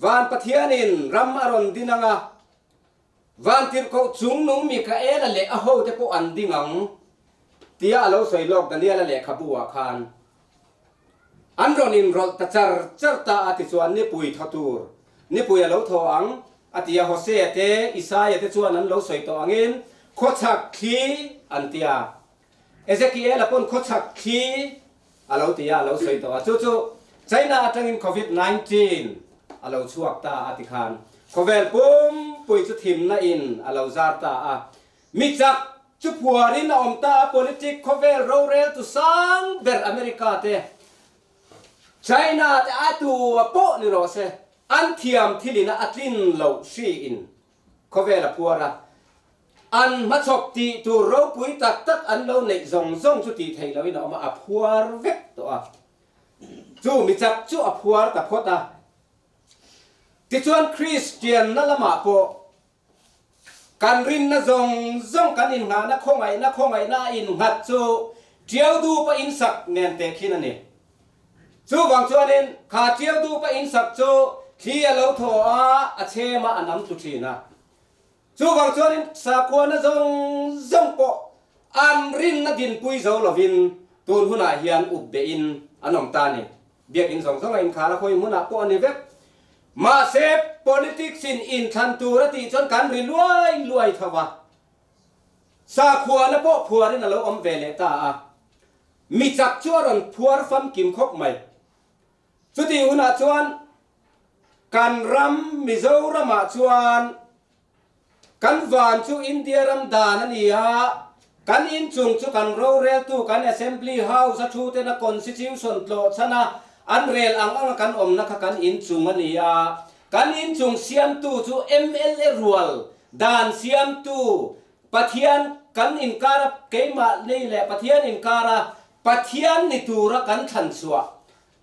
van Pathianin ram a rawn din ang a, Vantirhkoh chungnung Mikaela leh a hote pawh an ding ang, tia a lo sawi lawk Daniela lehkhabu ah khan. An rawn inrawlh ta char char ta a tichuan nipui thaw tur, nipui a lo thaw ang, a ti a, Hosea te, Isaia te chuan an lo sawi tawh angin khawchhak thli an ti a. Ezekiela pawn khawchhak thli a lo ti a, a lo sawi tawh a. Chu chu China atangin Covid 19 a lo chhuak ta a ti khan khawvel pumpui chu thimna in a lo zar ta a. Mi chak chu phuarin a awm ta a, politic khawvel rorel tu sang ber America te, China te a tu a pawh ni rawh se, an thiam thilin a a tlin loh hri in Khawvel a phuar a, an hmachhawp tih tur ropui tak tak an lo neih zawng zawng chu tih theih lohin a awm a, a phuar vek tawh a. Chu mi chak chu a phuar ta phawt a. Tichuan Kristianna lamah pawh kan rinna zawng zawng kan innghahna khawngaihna khawngaihna a innghat chu Tiau dupa insak nen teh khin a ni. Chuvang chuanin kha tiau dupa insak chu thli a lo thaw a, a chhem a, a nam tlu thin a. Chuvang chuanin sakhuana zawng zawng pawh an rinna dinpui zo lovin tun hunah hian up behin an awm ta a ni. Biakinn zawng zawng a inkhar a, khawi hmunah pawh a ni vek. Mahse, politics in inthlan tur a tih chuan kan ri luai luai tho va. Sakhuana pawh phuarin a lo awm ve leh ta a. Mi chak chu a rawn phuar famkim khawp mai. Chutih hunah chuan kan ram Mizoramah chuan kan van chu India ram dan a ni a, kan inchung chu kan roreltu kan Assembly House a thu tena Constitution tlawh chhan a an rel ang anga kan awmna kha kan inchung a ni a, kan inchung siamtu chu mla rual dan siamtu Pathian. kan inkara keimahni leh Pathian inkara Pathian ni tura kan thlan chhuah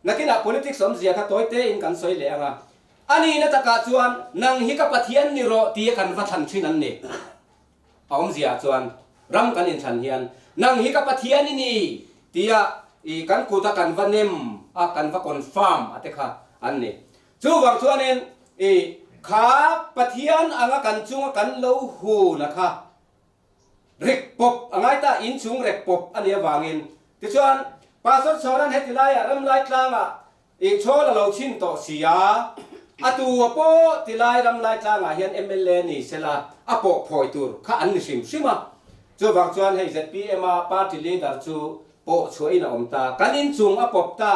nakinah politics awmzia kha tawi tein kan sawi leh ang a. A nihna takah chuan nang hi ka Pathian ni rawh tia kan va thlan thin an ni. A awmzia ah chuan ram kan inthlan hian nang hi ka Pathian i ni tia i kan kut a kan va nem a kan va confirm a te kha an ni. Chuvang chuanin i kha Pathian anga kan chunga kan lo hun a kha rek pawp a ngai ta, inchung rek pawp a nih avangin. Tichuan Pastor Chhawna'n heti laiah ramlai tlangah I chhawl a lo chhin tawh si a, a tu a pawh ti lai ram lai tlangah hian mla ni sela a pawh phawi tur kha an ni hrim hrim a. Chuvang chuan hei zpm a party leader chu pawh chhuahin a awm ta. Kan inchung a pawp ta.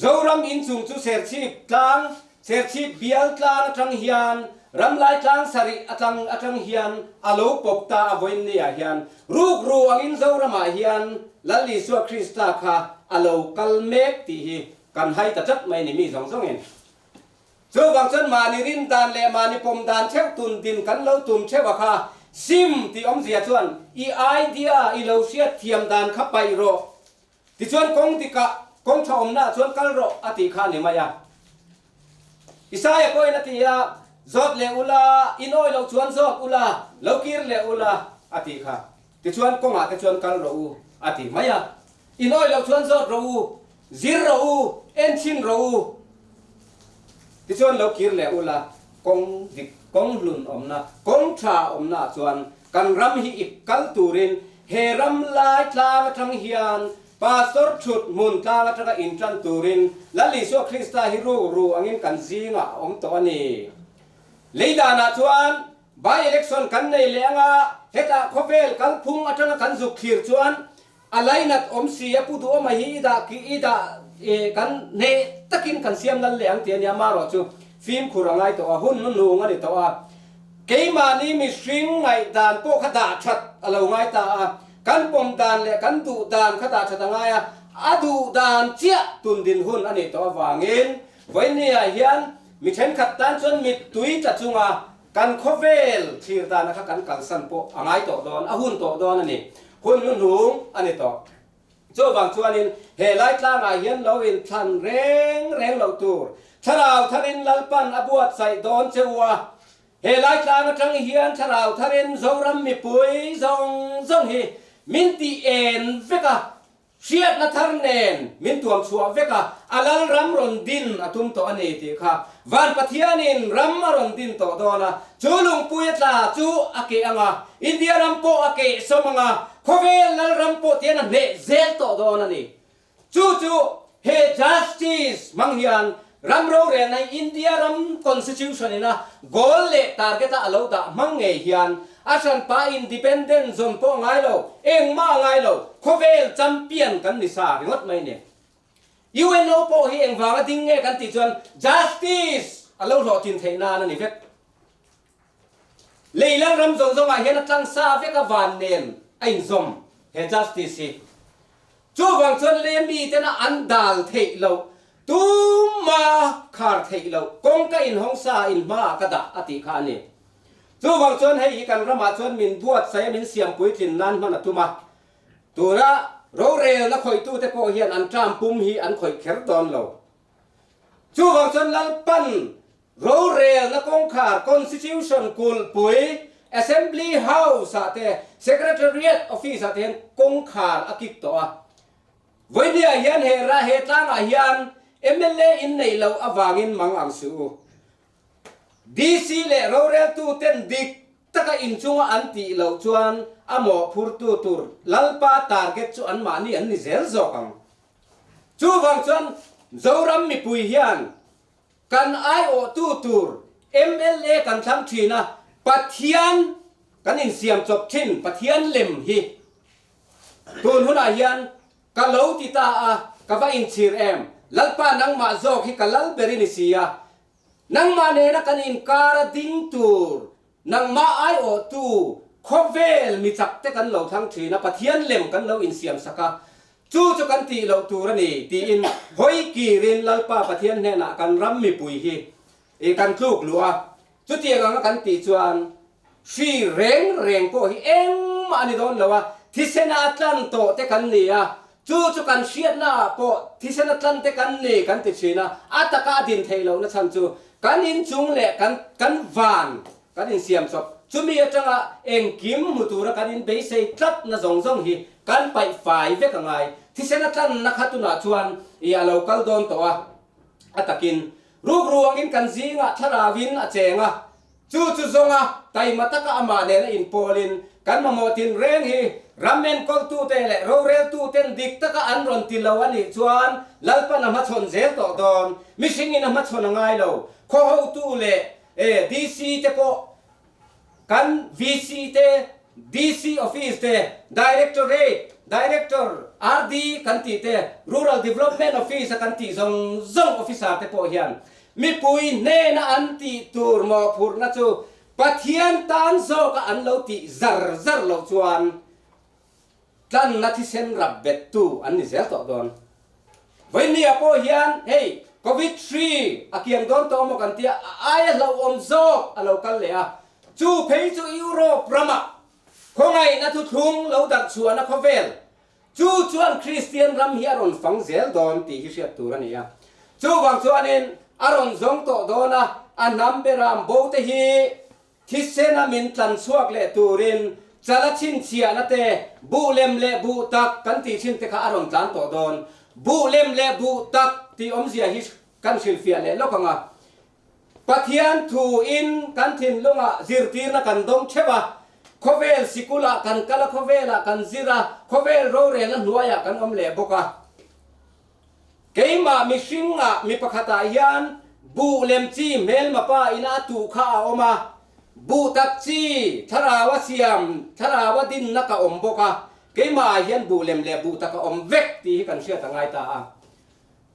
Zoram inchung chu Serchhip tlang, Serchhip bial tlang atang hian ram lai tlang sarih atang atang hian a lo pawp ta a vawiin ni-ah hian rukru angin Zoramah hian Lal Isua Krista kha a lo kal mek tih hi kan hai ta tlat mai ni mi zawng zawngin. Chuvang chuan mahni rin dan leh mahni pawm dan theuh tun din kan lo tum theuh a kha sim tih awmzia chuan i idea i lo hriat thiam dan kha paih rawh tichuan kawng dikah kawng tha awmnaah chuan kal rawh a tih kha a ni mai a. Isaia pawhin a ti a, Zawt leh ula, in awi loh chuan zawt ula, lo kir leh ula, a tih kha. Tichuan kawngah te chuan kal rawh u, a ti mai a. In awi loh chuan zawt rawh u, zir rawh u, en chhin rawh u. Tichuan lo kir leh ula, kawng dik, kawng hlun awmna, kawng tha awmnaah chuan kan ram hi i kal turin he ram lai tlang atang hian Pastor thut hmun tlang atanga intan turin Lal Isua Krista hi ru ru angin kan zingah a awm tawh a ni. Lei danah chuan by election kan nei leh anga hetah khawvel kalphung atanga kan zuk thlir chuan a lainat awm si a pu duhawma hi i dah ki i dah kan hneh takin kan siam lal leh ang tih a nia marawh chu fimkhur a ngai tawh a hun hnuhnung a ni tawh a keimahni mihring ngaihdan pawh kha dah that a lo ngai ta a. Kan pawm dan leh kan duh dan kha dah that a ngai a, a duh dan chiah tun din hun a nih tawh avangin vawinia hian mi thenkhat tan chuan mittui tla chunga kan khawvel thlir dana kha kan kalsan pawh a ngai tawh dawn, a hun tawh dawn a ni. Hun hnuhnung a ni tawh. Chuvang chuanin he lai tlangah hian lo inthlan reng reng loh tur thlarau tharin Lalpan a buatsaih dawn che u a, He lai tlang atang hian thlarau tharin Zoram mipui zawng zawng hi min tih en vek a, hriatna thar nen min tuam chhuah vek a, a lal ram rawn din a tum tawh a ni tih kha Van Pathianin ram a rawn din tawh dawn a, chu lungpui a tla chu a keh ang a, India ram pawh a keh sawm ang a, khawvel lal ram pawh tian a hneh zel tawh dawn a ni. Chu chu he Justice hmang hian ram rorelna hi India ram Constitution ina goal leh target a alo dah hmang ngei hian a hranpa independent zawn pawh a ngai lo, engmah a ngai lo, khawvel champion kan ni sa ringawt mai nen. UNO pawh hi engvanga ding nge kan tih chuan Justice a lo hlawhtlin theih nan a ni vek. Lei lalram zawng zawngah hian a tlang sa vek a van nen a inzawm he Justice hi. Chuvang chuan lei miten a an dal theih loh, tuma khar theih loh, kawngka inhawng sa in hmaah ka dah a tih kha a ni. Chuvang chuan hei hi kan ramah chuan min buatsaih a min siam puitlin nan hman a tum a. Tuna rorelna khawihtute pawh hian an term pum hi an khawih kher dawn lo. Chuvang chuan Lalpan Rorelna kawngkhar, Constitution kulhpui, Assembly House-ah te, Secretariat Office-ah te hian kawngkhar a kik tawh a. Vawinia hian he ra he tlangah hian mla in neih loh avangin mang ang suh u. DC leh roreltu ten dik taka inchunga an tih loh chuan a mawhphurtu tur Lalpa target chu anmahni an ni zel zawk ang. Chuvang chuan Zoram mipui hian Kan aiawhtu tur mla kan thlang thin a, Pathian kan insiam chawp thin, Pathian lem hi tun hunah hian ka lo ti ta a, ka va inchhir em? Lalpa nangmah zawk hi ka lal ber i ni si a, nangmah nena kan inkar a ding tur Nangmah aiawhtu khawvel mi chak te kan lo thlang thin a, Pathian lem kan lo insiam sak a, chu chu kan tih loh tur a ni tiin hawi kirin Lalpa Pathian hnenah kan ram mipui hi i kan tluk luh a, chutiang anga kan tih chuan hri reng reng pawh hi engmah. engmah a ni dawn lo a, thisena a tlan tawh te kan ni a, chu chu kan hriatna ah pawh thisena tlan te kan ni kan ti thin a, a taka a din theih lohna chhan chu kan inchung leh kan kan van kan insiam chawp, chumi atanga engkim hmu tura kan inbeisei tlatna zawng zawng hi kan paih fai vek a ngai. Thisena tlanna kha tunah chuan i a lo kal dawn tawh a, a takin rukru angin kan zingah thlarauin a cheng a, Chu chu zawnga taima taka amah nena inpawlin kan mamawh tinreng hi ram enkawltute leh roreltuten dik taka an rawn ti lo a nih chuan Lalpan a hmachhawn zel tawh dawn. Mihringin a hmachhawn a ngai lo. Khaw hotu leh DC te pawh kan VC te, DC office te, Directorate, Director, RD kan tih te, Rural Development Office a kan tih zawng zawng officer te pawh hian Mipui hnena an tih tur mawhphurhna chu Pathian tan zawka an lo tih zar zar loh chuan tlanna thisen rap bettu an ni zel tawh dawn. Vawinia pawh hian hei Covid hri a kiang dawn tawh maw kan tia a aia hlauhawm zawk a lo kal leh a, chu phei chu Europe ramah khawngaihna thuthlung lo darh chhuahna khawvel Chu chuan Kristian ram hi a rawn fang zel dawn tih hi hriat tur a ni a. Chuvang chuanin a rawn zawng tawh dawn a, a hnam beram bo te hi thisena min tlan chhuak leh turin chala chhinchhiahna te, buh lem leh buh tak kan tih thin te kha a rawn tlan tawh dawn. Buh lem leh buh tak tih awmzia hi kan hrilhfiah leh lawk ang a. Pathian thu in kan thinlungah zirtirna kan dawng theuh a, khawvel sikulah kan kal a, khawvelah kan zir a, khawvel rorelna hnuaiah kan awm leh bawk a. Keimah mihringah mi pakhatah hian buh lem chi hmelma pa ina a tuh kha a awm a, buh tak chi thlarau a siam, thlarau a dinna ka awm bawk a, keimahah hian buh lem leh buh tak a awm vek tih hi kan hriat a ngai ta a.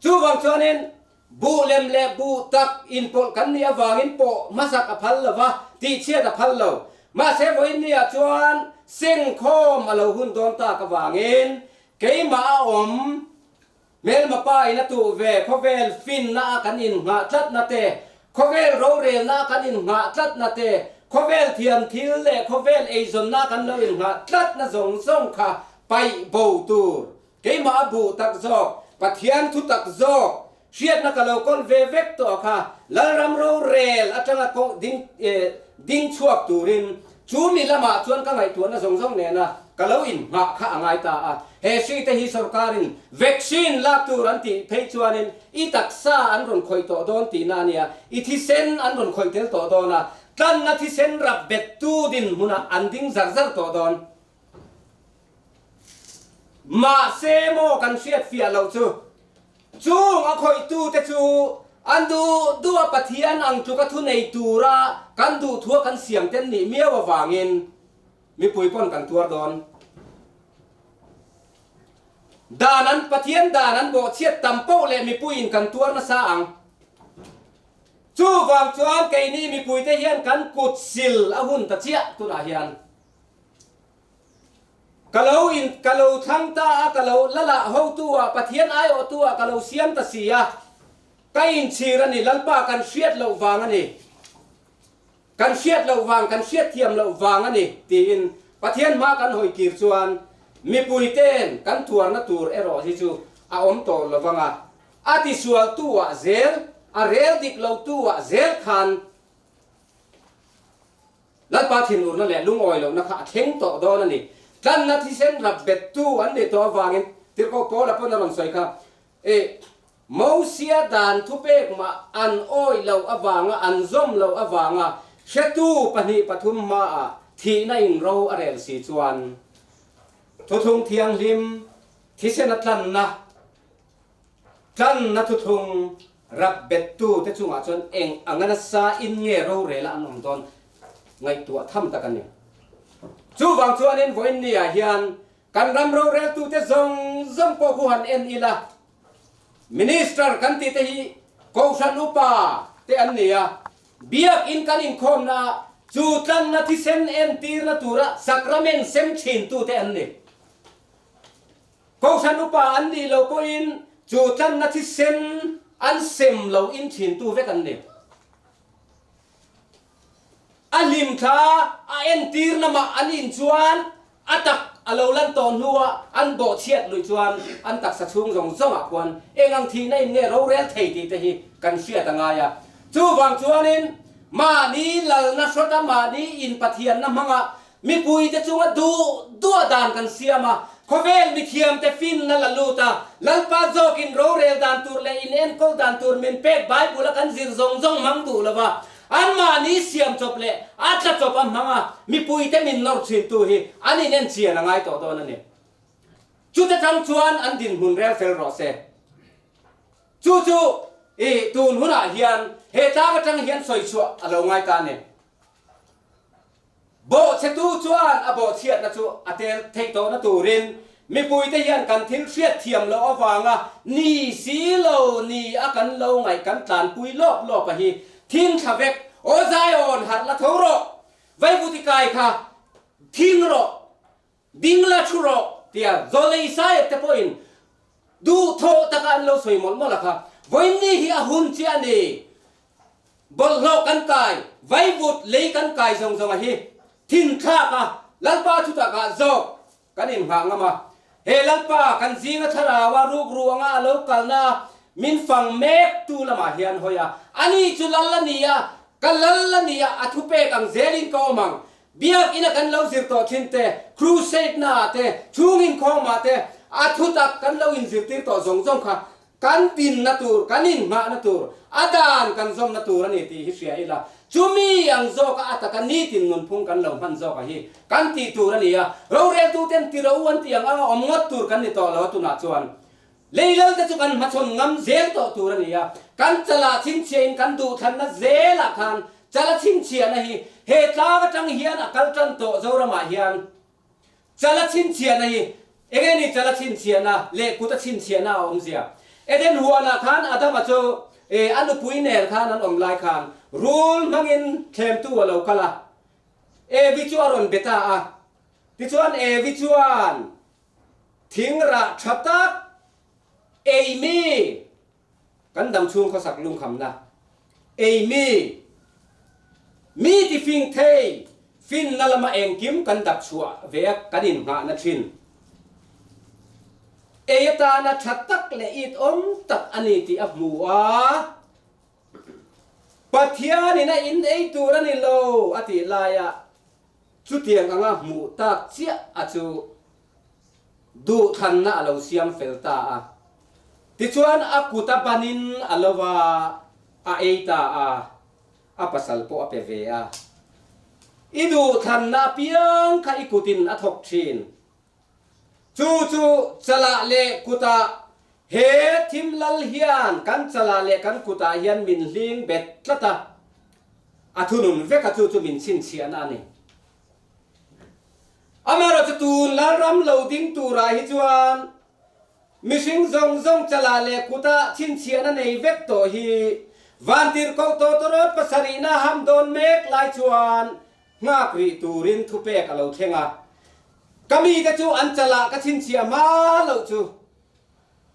Chuvang chuanin Buh lem leh buh tak inpawlh kan nih avangin pawh hmasak a phal lo va, tihchhiat a phal lo. Mahse vawiinniah chuan sengkhawm a lo hun dawn tak avangin keimah a awm hmelma pa in a tuh ve khawvel finna a kan innghah tlatna te, khawvel rorelna a kan innghah tlatna te, khawvel thiam thil leh khawvel eizawnna a kan lo innghah tlatna zawng zawng kha paih bo tur Keimah a buh tak zawk, Pathian thu tak zawk, hriatna ka lo kawl ve vek tawh kha Lalram rorel atanga kawng ding ding chhuak turin chu mi lamah chuan ka ngaihtuahna zawng zawng nena ka lo inhngah kha a ngai ta a. He hri te hi sorkarin vaccine lak tur an tih phei chuanin i taksa an rawn khawih tawh dawn tihna a nia, i thisen an rawn khawih tel tawh dawn a, tlanna thisen rap bettu dinhmunah an ding zar zar tawh dawn. Mahse maw kan hriat fiah loh chu, chung a khawihtute chu an duh duh a Pathian ang tluka thu nei tura kan duhthua kan siam ten nih miau avangin mipui pawn kan tuar dawn. Dan an Pathian dan an bawhchhiat tam poh leh mipuiin kan tuar nasa ang. Chuvang chuan keini mipuite hian kan kut sil a hun ta chiah tunah hian. Ka lo in ka lo thlang ta a, ka lo la lah hotu ah, Pathian aiawhtu ah ka lo siam ta si a, ka inchhir a ni, Lalpa kan hriat loh vang a ni, kan hriat loh vang, kan hriat thiam loh vang a ni, tiin Pathian hma kan hawi kir chuan mipui ten kan tuarna tur erawh hi chu a awm tawh lo vang a, a tisualtu ah zel, a rel dik lotu ah zel khan Lalpa thinurna leh lungawi lohna kha a thleng tawh dawn a ni. Tlanna thisen rap bettu an nih tawh avangin Tirhkoh Paula pawn a rawn sawi kha, E, Mosia dan thupek mah an awih loh avanga, an zawm loh avanga hretu pahnih pathum hmaah thihna in ro a rel si chuan Thuthlung Thianghlim thisena tlanna Tlanna thuthlung rap bettu te chungah chuan eng anga nasa in nge rorela an awm dawn ngaihtuah tham tak a ni. Chuvang chuanin vawiinni ah hian kan ram roreltu te zawng zawng pawh khu han en ila, Minister kan tih te hi Kohhran upa te an ni a, Biakin kan inkhawmna ah chu tlanna thisen entirna tura sacrament sem thintu te an ni. Kohhran upa an nih loh pawhin chu tlanna thisen an sem lo in thintu vek an ni. A hlimthla a entir lamah an in chuan A tak a lo lan tawh hnua an bawhchhiat luih chuan an taksa chhung zawng zawngah khuan eng ang thihna in nge rorel thei tih te hi kan hriat a ngai a. Chuvang chuanin mahni lalna hrawta mahni inpathianna hmanga mipuite chunga duh duah dan kan siam a, khawvel mithiamte finna la lut a, Lalpa zawkin rorel dan tur leh inenkawl dan tur min pek Bible a kan zir zawng zawng hmang duh lo va, Anmahni siam chawp leh a tla chawp a hmang a, mipuite min nawr thintu hi an inen chian a ngai tawh dawn a ni. Chute tang chuan an dinhmun rel fel rawh se. Chu chu i tun hunah hian he tlang atang hian sawi chhuah a lo ngai ta a ni. Bawhchhetu chuan a bawhchhiatna chu a tel theih tawhna turin mipuite hian kan thil hriatthiam loh avanga ni si lo ni a kan lo ngaih kan tlanpui lawp lawp a hi thin thla vek aw Zion harh la tho rawh vaivuti kai kha thing rawh ding la thu rawh tia Zawlei Isaiah te pawhin duhthawh taka an lo sawi mawlh mawlh a kha vawiinni hi a hun chiah a ni. Bawlhhlawh kan kai, vaivut lei kan kai zawng zawng a hi thin thlak a, Lalpa thutakah zawk kan inghah ngam a. He Lalpa kan zinga thlarau a rukru anga a lo kalna a min fang mek tu lamah hian hawi a, ani chu lal a ni a, ka lal a ni a, a thupek ang zelin ka awm ang. Biak ina kan lo zir tawh thin te, crusade naah te, chhung inkhawmah te, a thutak kan lo inzirtir tawh zawng zawng kha Kan dinna tur, kan inhmahna tur, a dan kan zawmna tur a ni tih hi hria ila, chumi ang zawka a taka nitin nunphung kan lo hman zawka hi kan tih tur a ni a, roreltuten ti ro an tih ang anga awm ngawt tur kan ni tawh lo a tunah chuan leilal te chu kan hmachhawn ngam zel tawh tur a ni a, kan chalah chhinchhiahin kan duhthlanna zelah khan chala chhinchhiahna hi he tlang atang hian a kal tan tawh Zoramah hian. Chala chhinchhiahna hi eng nge ni chala chhinchhiahna leh kuta chhinchhiahna a awmzia? Eden huanah khan Adama chu a nupui nen khan an awm lai khan rul hmangin thlemtu a lo kal a, Evi chu a rawn be ta a. Tichuan Evi chuan thing rah tha tak ei mi kan dam chhung khawsak lungkhamna ei mi, mi ti fing thei, finna lama engkim kan dap chhuah ve a kan innghahna thin. Ei atana tha tak leh it awm tak a ni tih a hmu a, Pathianin a in ei tur a ni lo a tih laia chutiang anga hmuh tak chiah a chu Duhthlanna a lo siam fel ta a. Tichuan a kut a banin a lo va, a ei ta a, a pasal pawh a pe ve a. I duhthlanna apiang kha i kutin a thawk thin. Chu chu chalah leh kutah he thim lal hian kan chalah leh kan kutah hian min hling bet tlat a, a thunun vek a chu chu min chhinchhiahna a ni. Amaherawhchu tun Lalram lo ding turah hi chuan mihring zawng zawng chalah leh kutah chhinchhiahna nei vek tawh hi Vantirhkoh tawtawrawt pasarihna ham dawn mek lai chuan nghak rih turin thupek a lo thleng a. Ka mite chu an chalah ka chhinchhiah hma loh chu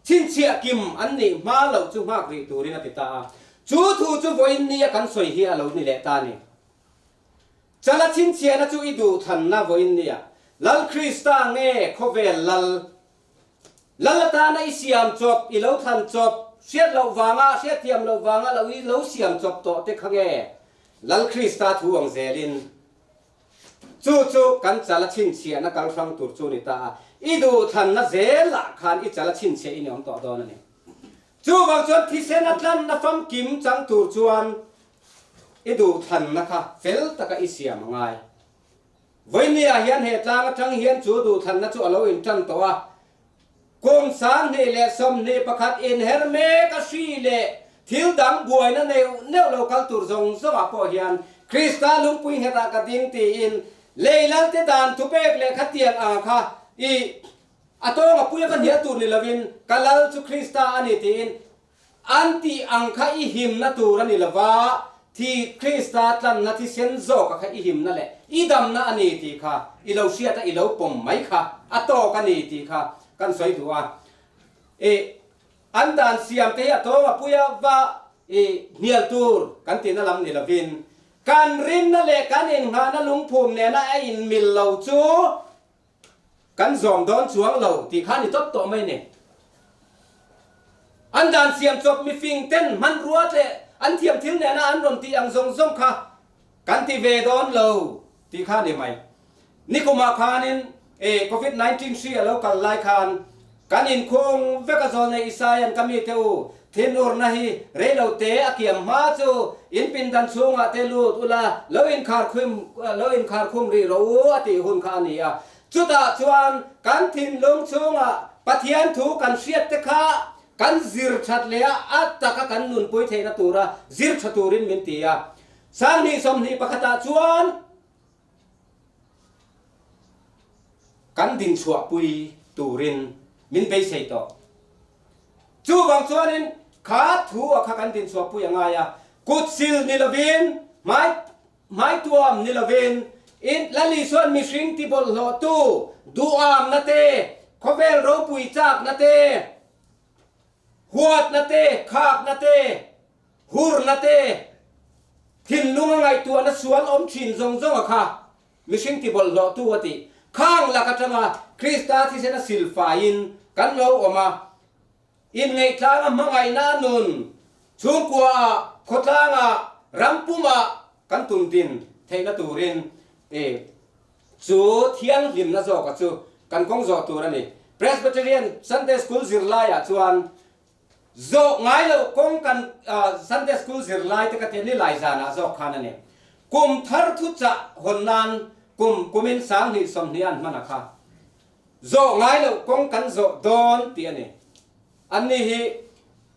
chhinchhiah kim an nih hma loh chu nghak rih turin a ti ta a. Chu thu chu vawiin nia kan sawi hi a lo ni leh ta a ni. Chala chhinchhiahna chu i duhthlanna vawiin nia. Lal Krista nge khawvel lal? Lal atana i siam chawp, i lo thlan chawp, hriat loh vanga, hriatthiam loh vanga lo i lo siam chawp tawh te kha nge Lal Krista thu ang zelin? Chu chu kan chala chhinchhiahna kal hrang tur chu ni ta a, i duhthlanna zelah khan i chala chhinchhiah i ni awm tawh dawn a ni. Chuvang chuan thisen a tlanna famkim chang tur chuan I duhthlanna kha fel taka i siam a ngai. Vawinia hian he tlang atang hian chu duhthlanna chu a lo intan tawh a. Kum 2021 inher mek a hri leh thil dang buaina neuh neuh lo kal tur zawng zawngah pawh hian Krista lungpui nghetah ka ding tiin lei lalte dan thupek leh khatiang anga kha i a tawng a pui a va hnial tur ni lovin ka lal chu Krista a ni tiin An tih ang kha i himna tur a ni lo va, thi Krista tlanna thisen zawka kha i himna leh i damna a ni tih kha i lo hriat a, i lo pawm mai kha a tawk a ni tih kha kan sawi duh a. I an dan siam te hi a tawng a puia va i hnial tur kan tihna lam ni lovin kan rinna leh kan innghahna lungphum nena a inmil lo chu. Kan zawm dawn chuang lo tih kha ni tawp tawh mai ni. An dan siam chawp mifing ten hmanrua leh an thiam thil nena an rawn tih ang zawng zawng kha kan ti ve dawn lo tih kha ni mai. Nikumah khanin e Covid 19 hri a lo kal lai khan kan inkhung vek a zawl nei Isaia'n ka mite u thinurna hi reilo te a kiam hma chu in pindan chhungah te lut ula lo inkharkhum lo inkharkhum rih rawh u a tih hun kha a ni a. Chutah chuan kan thinlung chhungah Pathian thu kan hriat te kha kan zir that leh a, a taka kan nunpui theihna tura zir tha turin min ti a. Sanghnih 21 ah chuan kan dinchhuahpui turin min beisei tawh. Chuvang chuanin kha thu a kha kan dinchhuahpui a ngai a, kut sil ni lovin hmai Hmaituam ni lovin, in Lal Isuan mihring ti bawlhhlawhtu duhamna te, khawvel ropui chakna te, huatna te, khakna te, hurna te, thinlunga ngaihtuahna sual awm thin zawng zawnga kha mihring ti bawlhhlawhtu a tih khang lak atanga Krista thisena silfaiin kan lo awm a. Inngaihtlanga hmangaihna a nun, chhungkuaah, khawtlangah, ram pumah kan tum din theihna turin i chu thianghlimna zawka chu kan kawng zawh tur a ni. Presbyterian Sunday School zirlaiah chuan zawh ngai loh kawng kan Sunday School zirlai te ka tia nilai zanah zawk khan a ni. Kum thar thuchah hawn nan kum kumin 2020 an hman a kha. Zawh ngai loh kawng kan zawh dawn tih a ni. Anni hi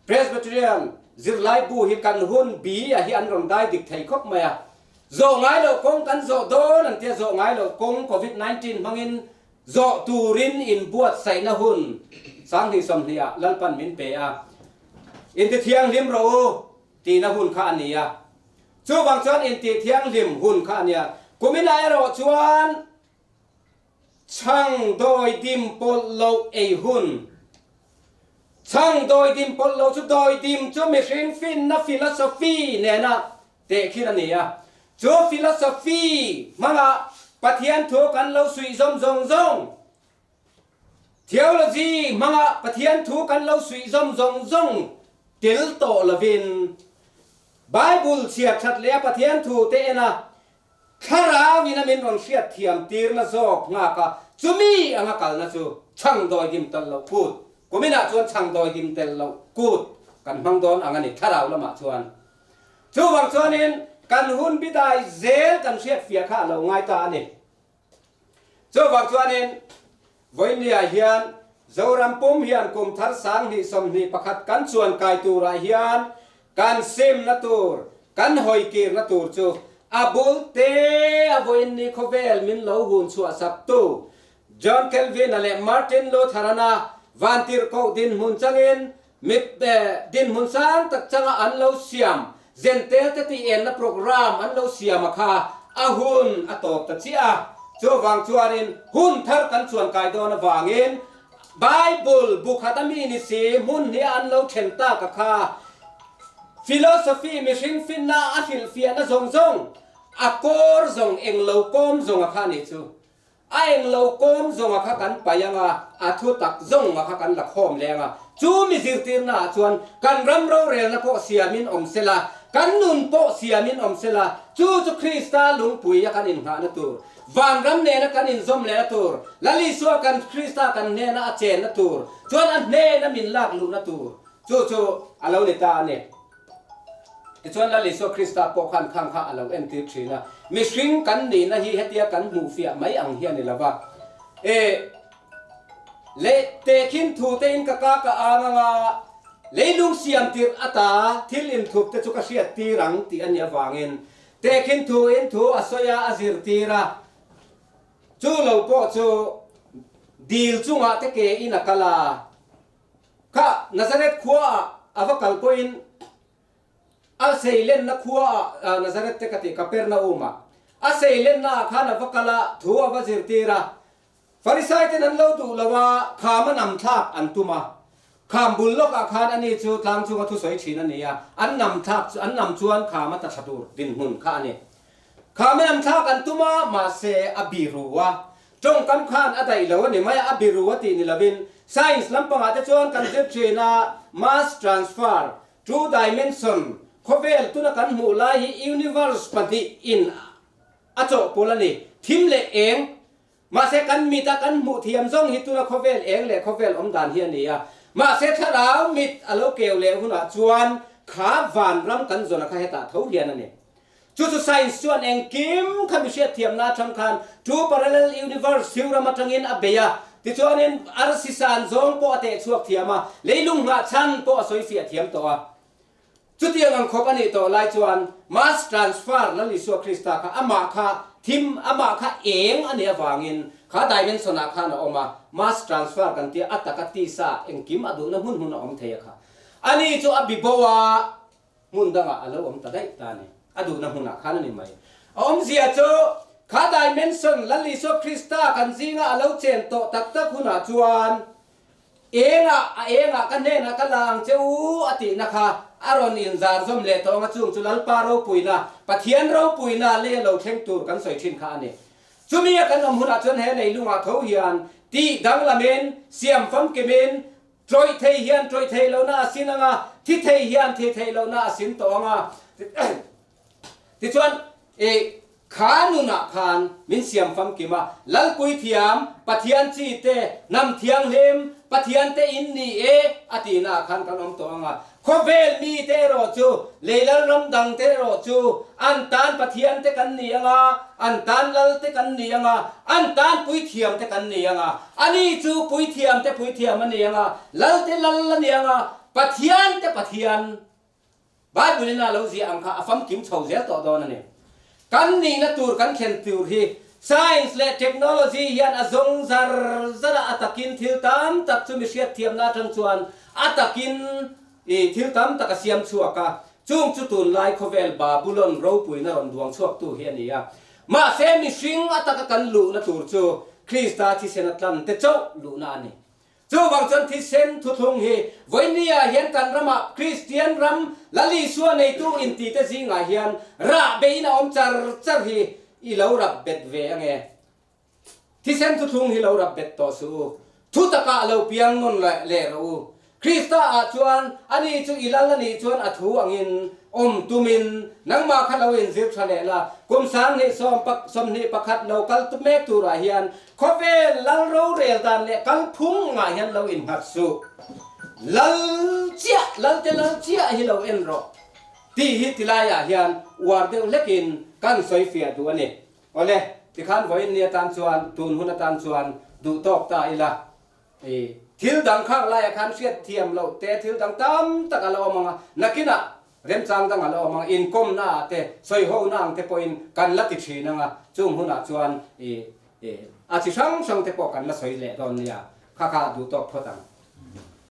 Presbyterian zirlai bu hi kan hun bi a hi an rawn dai dik thei khawp mai a. Zawh ngai loh kawng kan zawh dawn an tia zawh ngai loh kawng Covid 19 hmangin zawh turin inbuatsaihna hun 2020 ah Lalpan min pe a. Intithianghlim rawh u tihna hun kha a ni a. Chuvang chuan intithianghlim hun kha a nia. Kuminah erawh chuan Chhang dawi dim pawlh loh ei hun. Chhang dawi dim pawlh loh chu dawi dim chu mihring finna philosophy nena tehkhin a ni a. Chu philosophy hmanga Pathian thu kan lo suih zawm zawng zawng, theology hmanga Pathian thu kan lo suih zawm zawng zawng tel tawh lovin Bible chhiar that leh a Pathian thu te ena Thlarau in a min rawn hriat thiam tirna zawk nghak a, chumi anga kalna chu chhang dawi dim tel loh kut, kuminah chuan chhang dawi dim tel loh kut kan hmang dawn ang a ni thlarau lamah chuan. Chuvang chuanin kan hun bidai zel kan hriat fiah kha a lo ngai ta a ni. Chuvang chuanin Vawinia hian Zoram pum hian kum thar 2021 kan chuan kai turah hian kan simna tur, kan hawikirna tur chu a bul te a vawiinni khawvel min lo hun chhuah saktu John Calvin-a leh Martin Luther-ana vantirhkoh dinhmun changin Mit dinhmun sang tak changa an lo siam, Zentel te tih enna program an lo siam a kha a hun a tawp ta chiah a. Chuvang chuanin hun thar kan chuan kai dawn avangin Bible bu khat a mi ni si hmun hnih a an lo then tak a kha philosophy mihring finna a hrilhfiahna zawng zawng a kawr zawng englo kawm zawng a kha nih chu. A englo kawm zawnga kha kan paih ang a, a thu tak zawnga kha kan la khawm leh ang a. Chu mi zirtirnaah chuan kan ram rorelna pawh siamin awm sela, kan nun pawh siamin awm sela, chu chu Krista lungpui a kan innghahna tur, vanram nena kan inzawm lehna tur, Lal Isua kan Krista kan hnena a chenna tur, chuan a hnena min lak luhna tur, chu chu a lo ni ta a ni. Tichuan Lal Isua Krista pawh khan khang kha a lo entir thin a, mihring kan nihna hi hetia kan hmuhfiah mai ang hi a ni lova. E leh tehkhin thu te in ka ka ka ang anga leilung siam tirh ata thil inthup te chu ka hriat tir ang tih a nih avangin tehkhin thu in thu a sawi a, a zirtir a. Chu lo pawh chu dil chungah te ke in a kal a. Kha Nazareth khua ah a va kal pawhin a seilenna khua ah Nazareth te ka ti Kapernaum ah a seilenna ah khan a va kal a, thu a va zirtir a. Farisai ten an lo duh lo a, kham a nam thlak an tum a. Kham bul lawk ah khan ani chu tlang chunga thusawi thin a ni a, an nam thlak an nam chuan kham a ta thla tur dinhmun kha a ni. Kham a nam thlak an tum a, mahse a biru a. Tawngkam khan a daih lo a ni mai a, a biru a tih ni lovin science lampangah te chuan kan zir thin a, mass transfer, two dimension, khawvel tuna kan hmuh lai hi universe pahnih in a chawhpawlh a ni, thim leh eng. Mahse kan mit a kan hmuh thiam zawng hi tuna khawvel eng leh khawvel awm dan hi a ni a. Mahse thlarau mit a lo keu leh hunah chuan kha vanram kan zawn a kha hetah tho hian a ni. Chu chu science chuan engkim kha mi hriatthiamna atang khan two parallel universe thiuram atangin a bei a, tichuanin arsi san zawng pawh a teh chhuak thiam a, leilung nghah chhan pawh a sawi fiah thiam tawh a. Chutiang ang khawp a nih tawh lai chuan mass transfer Lal Isua Krista kha amah kha thim, amah kha eng a nih avangin kha dimension ah khan a awm a, mass transfer kan tia a taka tisa engkim a duhna hmun hmun a awm thei a kha. Ani chu a bibo a. Hmun dangah a lo awm ta daih ta a ni. A duhna hmunah khan a ni mai. A awmzia chu, kha dimension Lal Isua Krista kan zinga a lo chen tawh tak tak hunah chuan, Engah, a engah ka hnenah ka la ang che u a tihna kha a rawn inzar zawm leh tawh ang a, chung chu Lalpa ropuina, Pathian ropuina lei a lo thleng tur kan sawi thin kha a ni. Chumi a kan awm hunah chuan he leilungah tho hian tih danglamin, siam famkimin, Tawih thei hian tawih theih lohna a sin ang a, thi thei hian thi theih lohna a sin tawh ang a. Tichuan, i kha nunah khan min siam famkim a, Lalpui thiam, Pathian chi te, hnam thianghlim, Pathian te in ni e, a tihnaah khan kan awm tawh ang a. Khawvel mite erawh chu, lei lal ram dangte erawh chu an tan Pathian te kan ni ang a, an tan lal te kan ni ang a, an tan puithiam te kan ni ang a. Ani chu puithiam te puithiam a ni ang a, lal te lal a ni ang a, Pathian te Pathian. Bible in a lo ziah ang kha a famkim chho zel tawh dawn a ni. Kan nihna tur kan thlen tur hi science leh technology hian a zawng zar zar a, a takin thil tam tak chu mi hriatthiamna atang chuan a takin i thil tam tak a siam chhuak a, chung chu tunlai khawvel Babulon ropuina rawn duang chhuaktu hi a ni a. Mahse mihring a taka kan luhna tur chu Krista thisen a tlan te chauh luhna a ni. Chuvang chuan thisen thuthlung hi vawinia hian kan ramah Kristian ram Lal Isua neitu intite zingah hian rah beiin a awm char char hi i lo rap bet ve ange. Thisen thuthlung hi lo rap bet tawh suh u. Thu takah lo piang nawn leh rawh u. Krista ah chuan ani chu i lal anih chuan a thu angin awm tumin nangmah kha lo inzir tha leh la. Kum 20 21 lo kal mek turah hian Khawvel lal rorel dan leh kalphung ngah hian lo innghat suh. Lal chiah, lalte lal chiah hi lo en rawh tih hi tilaiah hian uar deuh hlekin kan sawi fiah duh a ni. Awle, tikhan vawiin ni atan chuan, tun hun atan chuan duh tawk ta ila. I thil dang khang laiah khan hriat thiam loh te thil dang tam tak a la awm ang a, nakinah remchang dang a la awm ang a, inkawmna ah te, sawiho na ang te pawhin kan la ti thin ang a, chung hunah chuan i a chi hrang hrang te pawh kan la sawi leh dawn nia, kha kha duh tawk phawt ang.